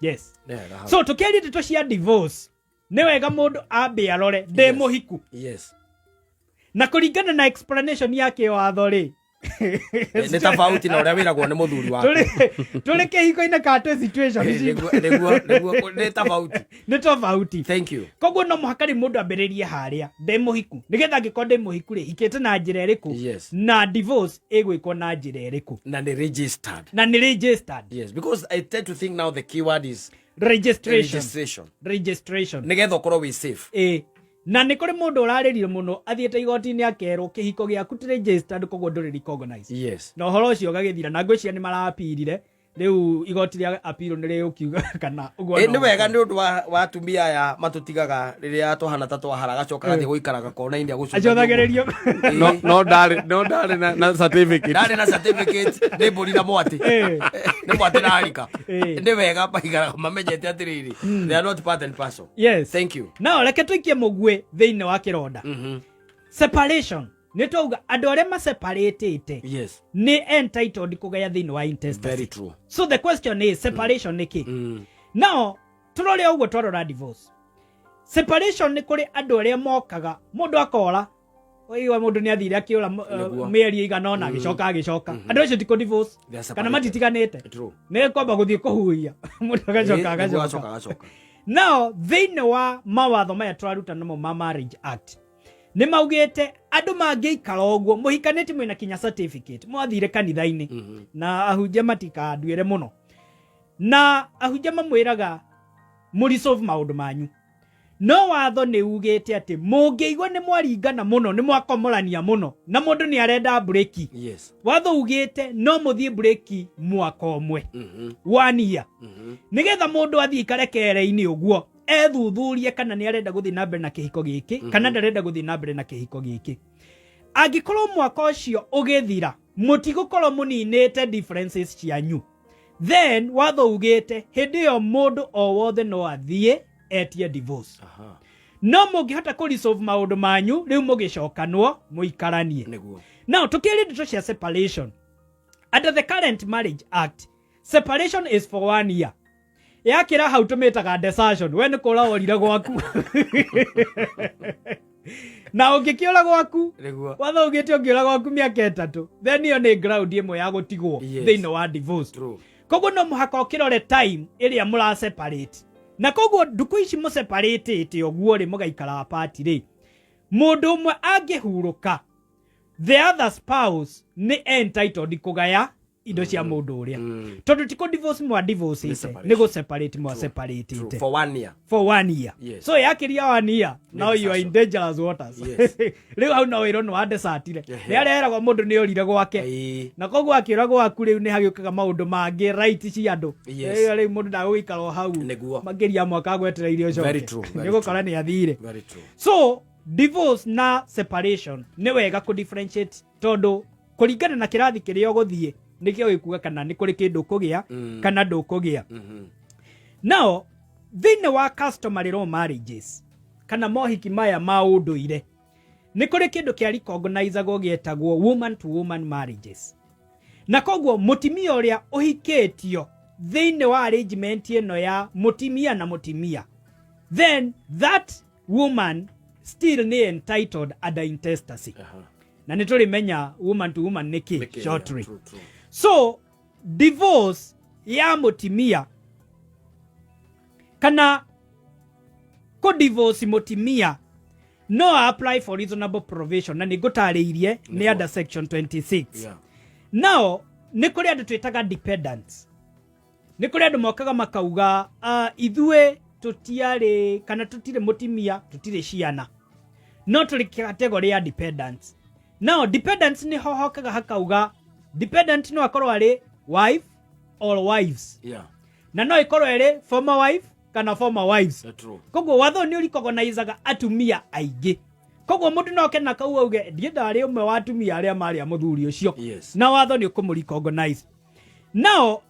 Yes. Nĩ wega hau. So tũkĩaria ndeto cia divorce, nĩ wega mũndũ ambe arore ndĩ mũhiku. Na kũringana na explanation ya kĩwatho rĩ, Nĩ tofauti na ũrĩa wĩragwo nĩ mũthuri waku. Tũrĩ kĩhiko-inĩ kana twĩ situation Nĩguo, nĩ tofauti. Nĩ tofauti. Thank you. Koguo no mũhaka rĩ mũndũ ambĩrĩrie harĩa ndĩ mũhiku, nĩgetha angĩkorwo ndĩ mũhiku rĩ, hikĩte na njĩra ĩrĩkũ, na divorce ĩgwĩkwo na njĩra ĩrĩkũ. Na nĩ registered. Na nĩ registered. Yes, because I tend to think now the keyword is registration. Registration. Registration. Nĩgetha ũkorwo wĩ safe. Ĩ, na nĩ kũrĩ mũndũ ũrarĩrire mũno athiĩte igoti-inĩ akerwo kĩhiko gĩaku ti registered, koguo ndũrĩ recognized. Na ũhoro ũcio ũgagĩthira, na ngwĩciria nĩ marapirire. Rĩu igoti rĩa appeal nĩ rĩgũkiuga kana ũguo. Ĩ, No nĩ wega nĩ ũndũ wa atumia aya matũtigaga rĩrĩa twahana ta twahara, agacoka agathiĩ gũikaraga kona-inĩ agũcũthagĩrĩrio. No ndarĩ na certificate. Ndarĩ na certificate, nĩ mbũri na mwatĩ. Nĩ mwatĩ na harika. Nĩ wega maikaraga mamenyete atĩrĩrĩ, they are not part and parcel. Thank you. No reke tũikie mũguĩ thĩinĩ wa kĩronda. Separation, nĩ twauga andũ arĩa maseparatĩte nĩ entitled kũgaya thĩinĩ wa intestacy. Very true. So the question is, separation nĩ kĩ? Nao tũrore ũguo twarora divorce, separation nĩ kũrĩ andũ arĩa mokaga, mũndũ akora, ũigua mũndũ nĩ athire akĩũra mĩeri ĩigana ũna, agĩcoka agĩcoka. Andũ acio ti kũ divorce They are kana separated. matitiganĩte. Nĩ kwamba gũthiĩ kũhuhia, mũndũ agacoka Nĩguo agacoka. agacoka agacoka. Nao thĩinĩ wa mawatho maya tũraruta namo ma Marriage Act, nĩ maugĩte andũ mangĩikara ũguo mũhikanĩtie mwĩna kinya certificate, mwathire kanitha-inĩ, na ahunjia matikanduĩre mũno, na ahunjia mamwĩraga mũresolve maũndũ manyu, no watho nĩ ugĩte atĩ mũngĩigua nĩ mwaringana mũno, nĩ mwakomorania mũno, na mũndũ nĩ arenda breki, watho ugĩte no mũthiĩ breki mwaka ũmwe, one year, nĩgetha mũndũ athiĩ ikare kere-inĩ ũguo ethuthurie kana nĩ arenda gũthiĩ na mbere na kĩhiko gĩkĩ kana ndarenda gũthiĩ na mbere na kĩhiko gĩkĩ. Angĩkorwo mwaka ũcio ũgĩthira mũtigũkorwo mũninĩte differences cianyu, then watho ugĩte hĩndĩ ĩyo mũndũ o wothe no athiĩ etie divorce. No mũngĩhota kũ resolve maũndũ manyu rĩu mũgĩcokanwo mũikaranie. Now tũkĩaria ndeto cia separation, Under the current Marriage Act, separation is for 1 year. Yakĩra hau tũmĩtaga desertion, we nĩ kũra worire gwaku. Na ũngĩkĩũra gwaku, Nĩguo. watho ugĩte ũngĩũra gwaku mĩaka 3, then ĩyo nĩ ground ĩmwe ya gũtigwo thĩinĩ wa divorce. Koguo no mũhaka ũkĩrore time ĩrĩa mũra separate. Na koguo ndukũ ici mũseparatĩte ũguo rĩ, mũgaikara apart rĩ, mũndũ ũmwe angĩhurũka, the other spouse nĩ entitled kũgaya indo cia mũndũ ũrĩa. Tondũ ti kũ divorce mwa divorce Nĩ ĩte, separation. nĩ gũ separate mwa separate True. ĩte. For 1 year. For 1 year. So yakĩria 1 year, now you are in dangerous waters. Rĩu hau no wĩrwo nĩ wa desertire. Nĩ arĩa eragwo mũndũ nĩ orire gwake. Na koguo akĩũra gwaku rĩu nĩ hagĩũkaga maũndũ mangĩ, right cia andũ. Rĩu mũndũ ndagũgĩikara o hau. Nĩguo. Makĩria mwaka agwetereire ũcoke. Very true, very Nĩ ũgũkora nĩ athire. Very true. So divorce na separation nĩ wega kũ differentiate, tondũ kũringana na kĩrathi kĩrĩa ũgũthiĩ nĩkĩo gĩkuga kana nĩ kũrĩ kĩndũ ũkũgĩa kana ndũkũgĩa. Now thĩinĩ wa customary law marriages kana mohiki maya ma ũndũire, nĩ kũrĩ kĩndũ kĩa recognizagwo gĩetagwo woman to woman marriages. Na koguo mũtumia ũrĩa ũhikĩtio thĩinĩ wa arrangement ĩno ya mũtumia na mũtumia, then that woman still nĩ entitled under intestacy. Na nĩ tũrĩmenya woman to woman nĩ kĩ Nĩkĩ, shortly. yeah, true, true. So divorce ya mũtumia kana kũ divorce mũtumia no apply for reasonable provision, na nĩ ngũtarĩirie nĩ under section 26. Now nĩ kũrĩ andũ twĩtaga dependents. Nĩ kũrĩ andũ mokaga makauga, ithuĩ tũtiarĩ kana tũtirĩ mũtumia, tũtirĩ ciana, no tũrĩ category ya dependents. Now dependents nĩ ho hokaga hakauga dependent no akorwo arĩ wife or wives. Na no ĩkorwo ĩrĩ former wife kana former wives. That's true. Koguo watho nĩ ũricognizaga atumia aingĩ. Koguo mũndũ no oke na kau auge ndiĩ ndarĩ ũmwe wa atumia arĩa marĩ a mũthuri ũcio. Na watho nĩ ũkũmũrecognize. Now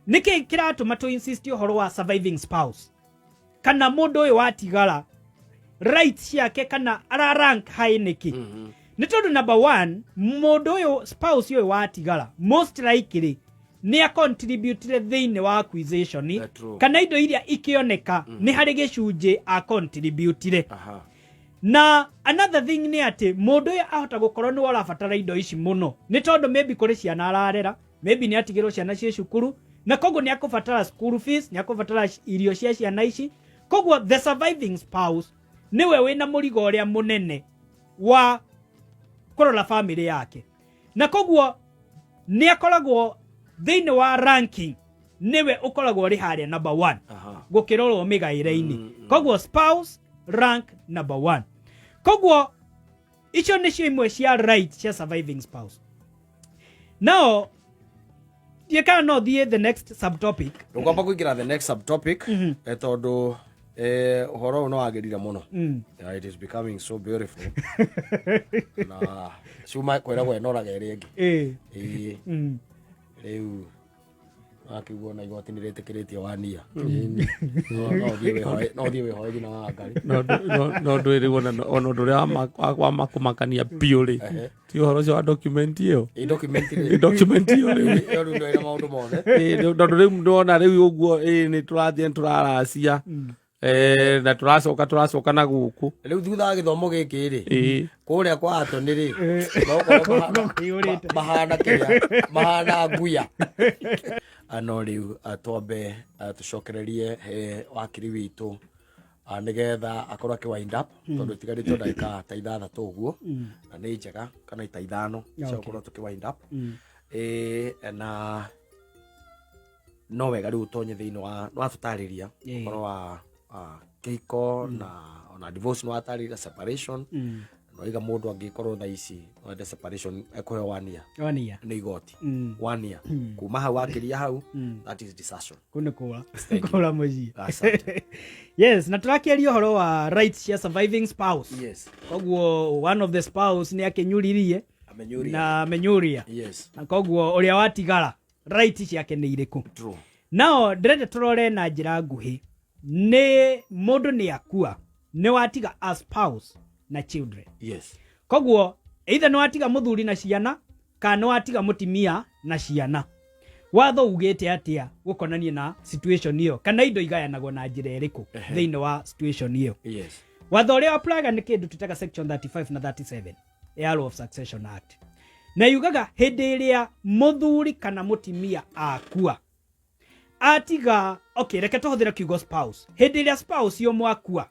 nĩkĩ kĩratũma tũ insist ũhoro wa surviving spouse kana mũndũ ũyũ watigara right ciake kana ara rank high nĩkĩ? Nĩ tondũ number 1, mũndũ ũyũ spouse ũyũ watigara most likely nĩ acontributire thĩinĩ wa acquisition That's true. kana indo iria ikĩoneka nĩ harĩ gĩcunjĩ acontributire. Na another thing nĩ atĩ mũndũ ũyũ ahota gũkorwo nĩwe ũrabatara indo ici mũno, nĩ tondũ maybe kũrĩ ciana ararera, maybe nĩ atigĩrwo ciana ciĩ cukuru, na koguo nĩ akũbatara school fees, nĩ akũbatara irio cia ciana ici. Koguo the surviving spouse nĩwe wĩna mũrigo ũrĩa mũnene wa kũrora family yake, na koguo nĩ akoragwo thĩinĩ wa ranking, nĩwe ũkoragwo ũrĩ harĩa number 1 gũkĩrorwo mĩgaĩre-inĩ. Koguo spouse rank number 1. Koguo icio nĩcio imwe cia right cia surviving spouse. Now ndiĩ kana no thiĩ the next subtopic. Ũkwamba kũingĩra the next subtopic, tondũ ũhoro ũyũ no wagĩrire mũno. Yeah, it is becoming so beautiful. Na cuma kwĩragwo ĩnoraga ĩrĩa ĩngĩ. Ĩĩ. Rĩu wakĩguo na igoti nĩ rĩtĩkĩrĩtie wania. No ũthiĩ wĩhoe nginya wa Ngai. No ndwĩrĩgwo ona ũndũ ũrĩa wa makũmakania biũ rĩ, ti ũhoro ũcio wa document ĩyo. Ĩ document rĩ. Ĩ document ĩyo rĩu. Ĩyo rĩu nĩ ĩna maũndũ mothe. Ĩ, tondũ rĩu ndona rĩu ũguo, ĩ, nĩ tũrathiĩ nĩ tũraracia. Na tũracoka na gũkũ. Rĩu thutha wa gĩthomo gĩkĩ rĩ, kũrĩa kwa Atoni rĩ, no ũkorwo Kũihũrĩte. mahana kĩrĩa, mahana nguya. No rĩu, twambe, tũcokererie he wakiri witũ, nĩgetha akorwo akĩ wind up, tondũ itigarĩtwo ndagĩka ta 6 ũguo, na nĩ njega kana ta 5 cia gũkorwo tũkĩ wind up. Na no wega rĩu ũtonye thĩinĩ wa nĩ watũtarĩria ũhoro wa kĩhiko na ona divorce, nĩ watarĩria separation, no iga mũndũ angĩkorwo thaa ici no ende separation ekũheo 1 year. 1 year. Nĩ igoti. 1 year. Kuma hau akĩria hau, that is desertion. Kũu nĩ kũra. Thank you. Kũra mũciĩ. Asante. Yes, na tũrakĩaria ũhoro wa rights cia surviving spouse. Koguo one of the spouse nĩ akĩnyuririe Amenyuria. na amenyuria. Na koguo ũrĩa watigara right ciake nĩ irĩkũ? True. Nao ndĩrenda tũrore na njĩra nguhĩ, nĩ mũndũ nĩ akua, nĩ watiga a spouse na children. Koguo either nĩ watiga mũthuri na ciana Kana nĩ watiga mũtimia na ciana. Watho ugĩte atĩa gũkonania na situation ĩyo, kana indo igayanagwo na njĩra ĩrĩkũ thĩinĩ wa situation ĩyo? Watho ũrĩa applyga nĩ kĩndũ twĩtaga section 35 na 37 ya Law of Succession Act, na yugaga hĩndĩ ĩrĩa mũthuri kana mũtimia akua atiga, okay, reke tũhũthĩre kiugo spouse, hĩndĩ ĩrĩa spouse ũmwe akua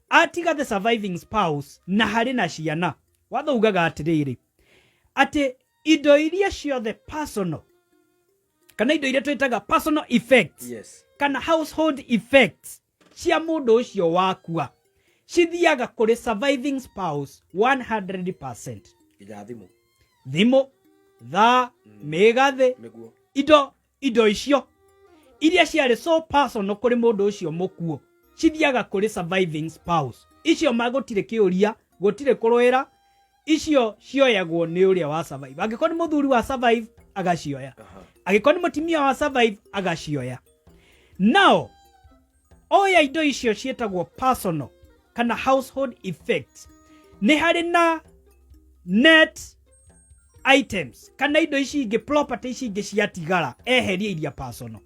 atiga the surviving spouse na harĩ na ciana, watho ugaga atĩrĩrĩ, atĩ indo iria ciothe personal, kana indo iria twĩtaga personal effects, kana household effects cia mũndũ ũcio wakua cithiaga kũrĩ surviving spouse 100%. Nginya thimũ. Thimũ, thaa, mĩgathĩ, indo icio iria ciarĩ so personal kũrĩ mũndũ ũcio mũkuũ cithiaga kũrĩ surviving spouse. Icio ma gũtirĩ kĩũria, gũtirĩ kũrũĩra, icio cioyagwo nĩ ũrĩa wa survive. Angĩkorwo nĩ mũthuri wa survive, agacioya. Angĩkorwo nĩ mũtimia wa survive, agacioya. Nao oya indo icio ciĩtagwo personal kana household effects, nĩ harĩ na net items, kana indo ici ingĩ, property ici ingĩ ciatigara eherie iria personal.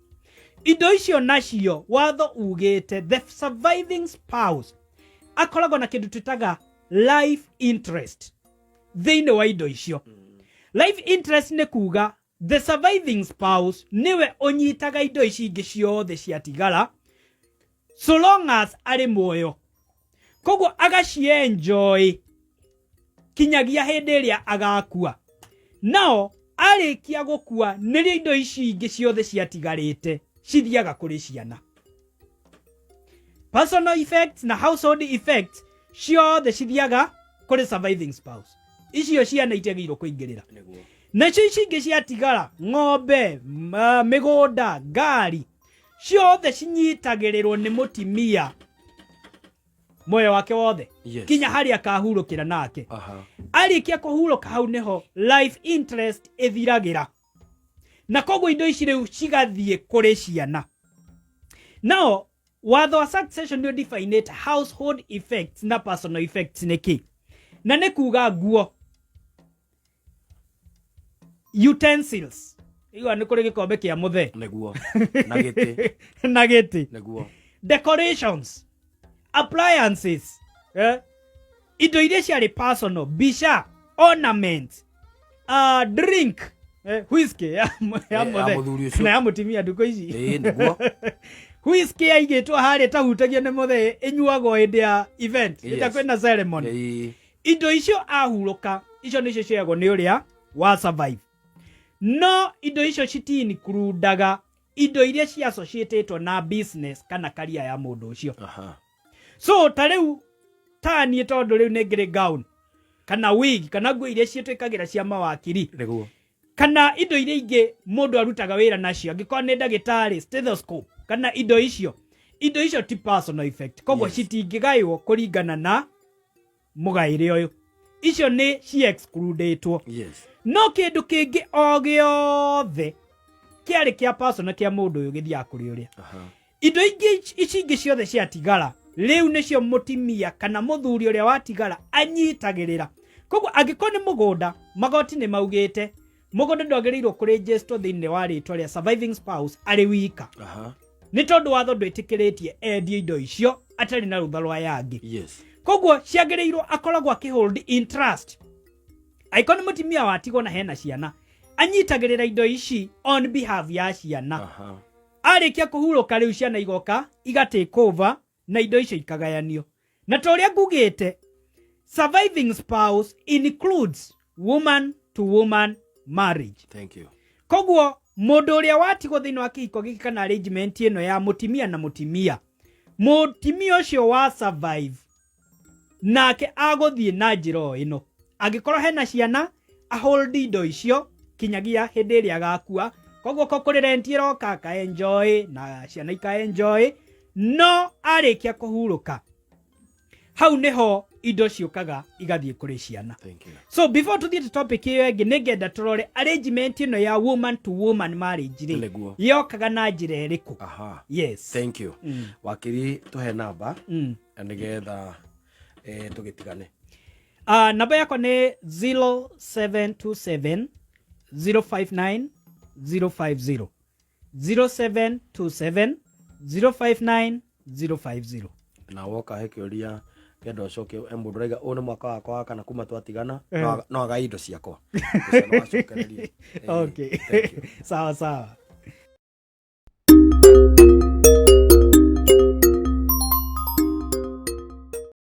Indo icio nacio watho ugĩte the surviving spouse akoragwo na kĩndũ twĩtaga life interest thĩinĩ wa indo icio. Life interest nĩ kuga the surviving spouse nĩwe ũnyitaga indo ici ingĩ ciothe ciatigara so long as arĩ muoyo, koguo agacienjoy kinyagia hĩndĩ ĩrĩa agakua. Nao arĩkia gũkua, nĩrĩo indo ici ingĩ ciothe ciatigarĩte cithiaga kũrĩ ciana. Personal effects na household effects ciothe cithiaga kũrĩ surviving spouse. Icio ciana itiagĩrĩirwo kũingĩrĩra. Nacio ici ingĩ ciatigara, ng'ombe, mĩgũnda, ngari, ciothe cinyitagĩrĩrwo nĩ mũtimia muoyo wake wothe, kinya harĩa akahurũkĩra nake. Arĩkia kũhurũka, hau nĩho life interest ĩthiragĩra, na koguo indo ici rĩu cigathiĩ kũrĩ ciana. Nao watho wa succession nĩ definite household effects na personal effects nĩ kĩ, na nĩ kuga nguo, utensils, igua nĩ kũrĩ gĩkombe kĩa mũthee. Nĩguo, na gĩtĩ. Na gĩtĩ. Decorations, appliances, indo iria ciarĩ personal, mbica, ornament, drink, whisky ya ya mũthee mũthuri ũcio. Kana ya mũtimia ndukũ ici. Ĩĩ, nĩguo. Whisky yaigĩtwo harĩa ĩtahutagio nĩ mũthee, ĩnyuagwo hĩndĩ ya event, ĩrĩa kwĩna ceremony. Indo icio ahurũka, icio nĩcio cioyagwo nĩ ũrĩa wa survive, no indo icio citiincludaga indo iria ci associatetwo na business kana career ya mũndũ ũcio. So ta rĩu ta niĩ, tondũ rĩu nĩ ngĩrĩ gown kana wig kana nguo iria ciĩtwĩkagĩra cia mawakiri, kana indo iria ingĩ mũndũ arutaga wĩra nacio, angĩkorwo nĩ ndagĩtarĩ, stethoscope kana indo icio, indo icio ti personal effect, koguo citingĩgaywo kũringana na mũgaĩre ũyũ. Icio nĩ ci excludĩtwo. No kĩndũ kĩngĩ o gĩothe kĩarĩ kĩa personal kĩa mũndũ ũyũ gĩthiaga kũrĩ ũrĩa. Indo ingĩ ici ingĩ ciothe ciatigara rĩu nĩcio mũtimia kana mũthuri ũrĩa watigara anyitagĩrĩra. Koguo angĩkorwo nĩ mũgũnda, magoti nĩ maugĩte mũgũnda ndwagĩrĩirwo kũrĩnjĩstwo thĩinĩ wa rĩtwa rĩa surviving spouse arĩ wika, nĩ tondũ watho ndwĩtĩkĩrĩtie endie indo icio atarĩ na rũtha rwa yangĩ. Koguo ciagĩrĩirwo akoragwo akĩhold in trust. Angĩkorwo nĩ mũtimia watigwo na hena ciana, anyitagĩrĩra indo ici on behalf ya ciana. Arĩkia kũhurũka, rĩu ciana igoka iga take over na indo icio ikagayanio. Na ta ũrĩa ngugĩte, surviving spouse includes woman to woman marriage. Thank you. Koguo mũndũ ũrĩa watigwo thĩinĩ wa kĩhiko gĩkĩ kana arrangement ĩno ya mũtimia na mũtimia, mũtimia ũcio wa survive nake agũthiĩ na njĩra o ĩno. Angĩkorwo hena ciana, ahold indo icio kinyagia hĩndĩ ĩrĩa agakua. Koguo ko kũrĩ rent ĩroka, aka enjoy na ciana ika enjoy, no arĩkia kũhurũka, hau nĩho indo ciũkaga igathiĩ kũrĩ ciana. Thank you. So before tuthiĩte topic ĩyo ĩngĩ, nĩngenda tũrore arrangement ĩno ya woman to woman marriage rĩ, yokaga na njĩra ĩrĩkũ? Yes. Thank you. Wakiri, tũhe namba na nĩgetha tũgĩtigane. Namba yakwa nĩ 0727 059 050, 0727 059 050. Na woka he kĩũria kenda ũcoke he mũndũ ũraiga ũyũ nĩ mwaka wakwa wa kana kuma twatigana, no agai indo ciakwa. Ũcio no acokererie. Okay. Thank you. Sawa sawa.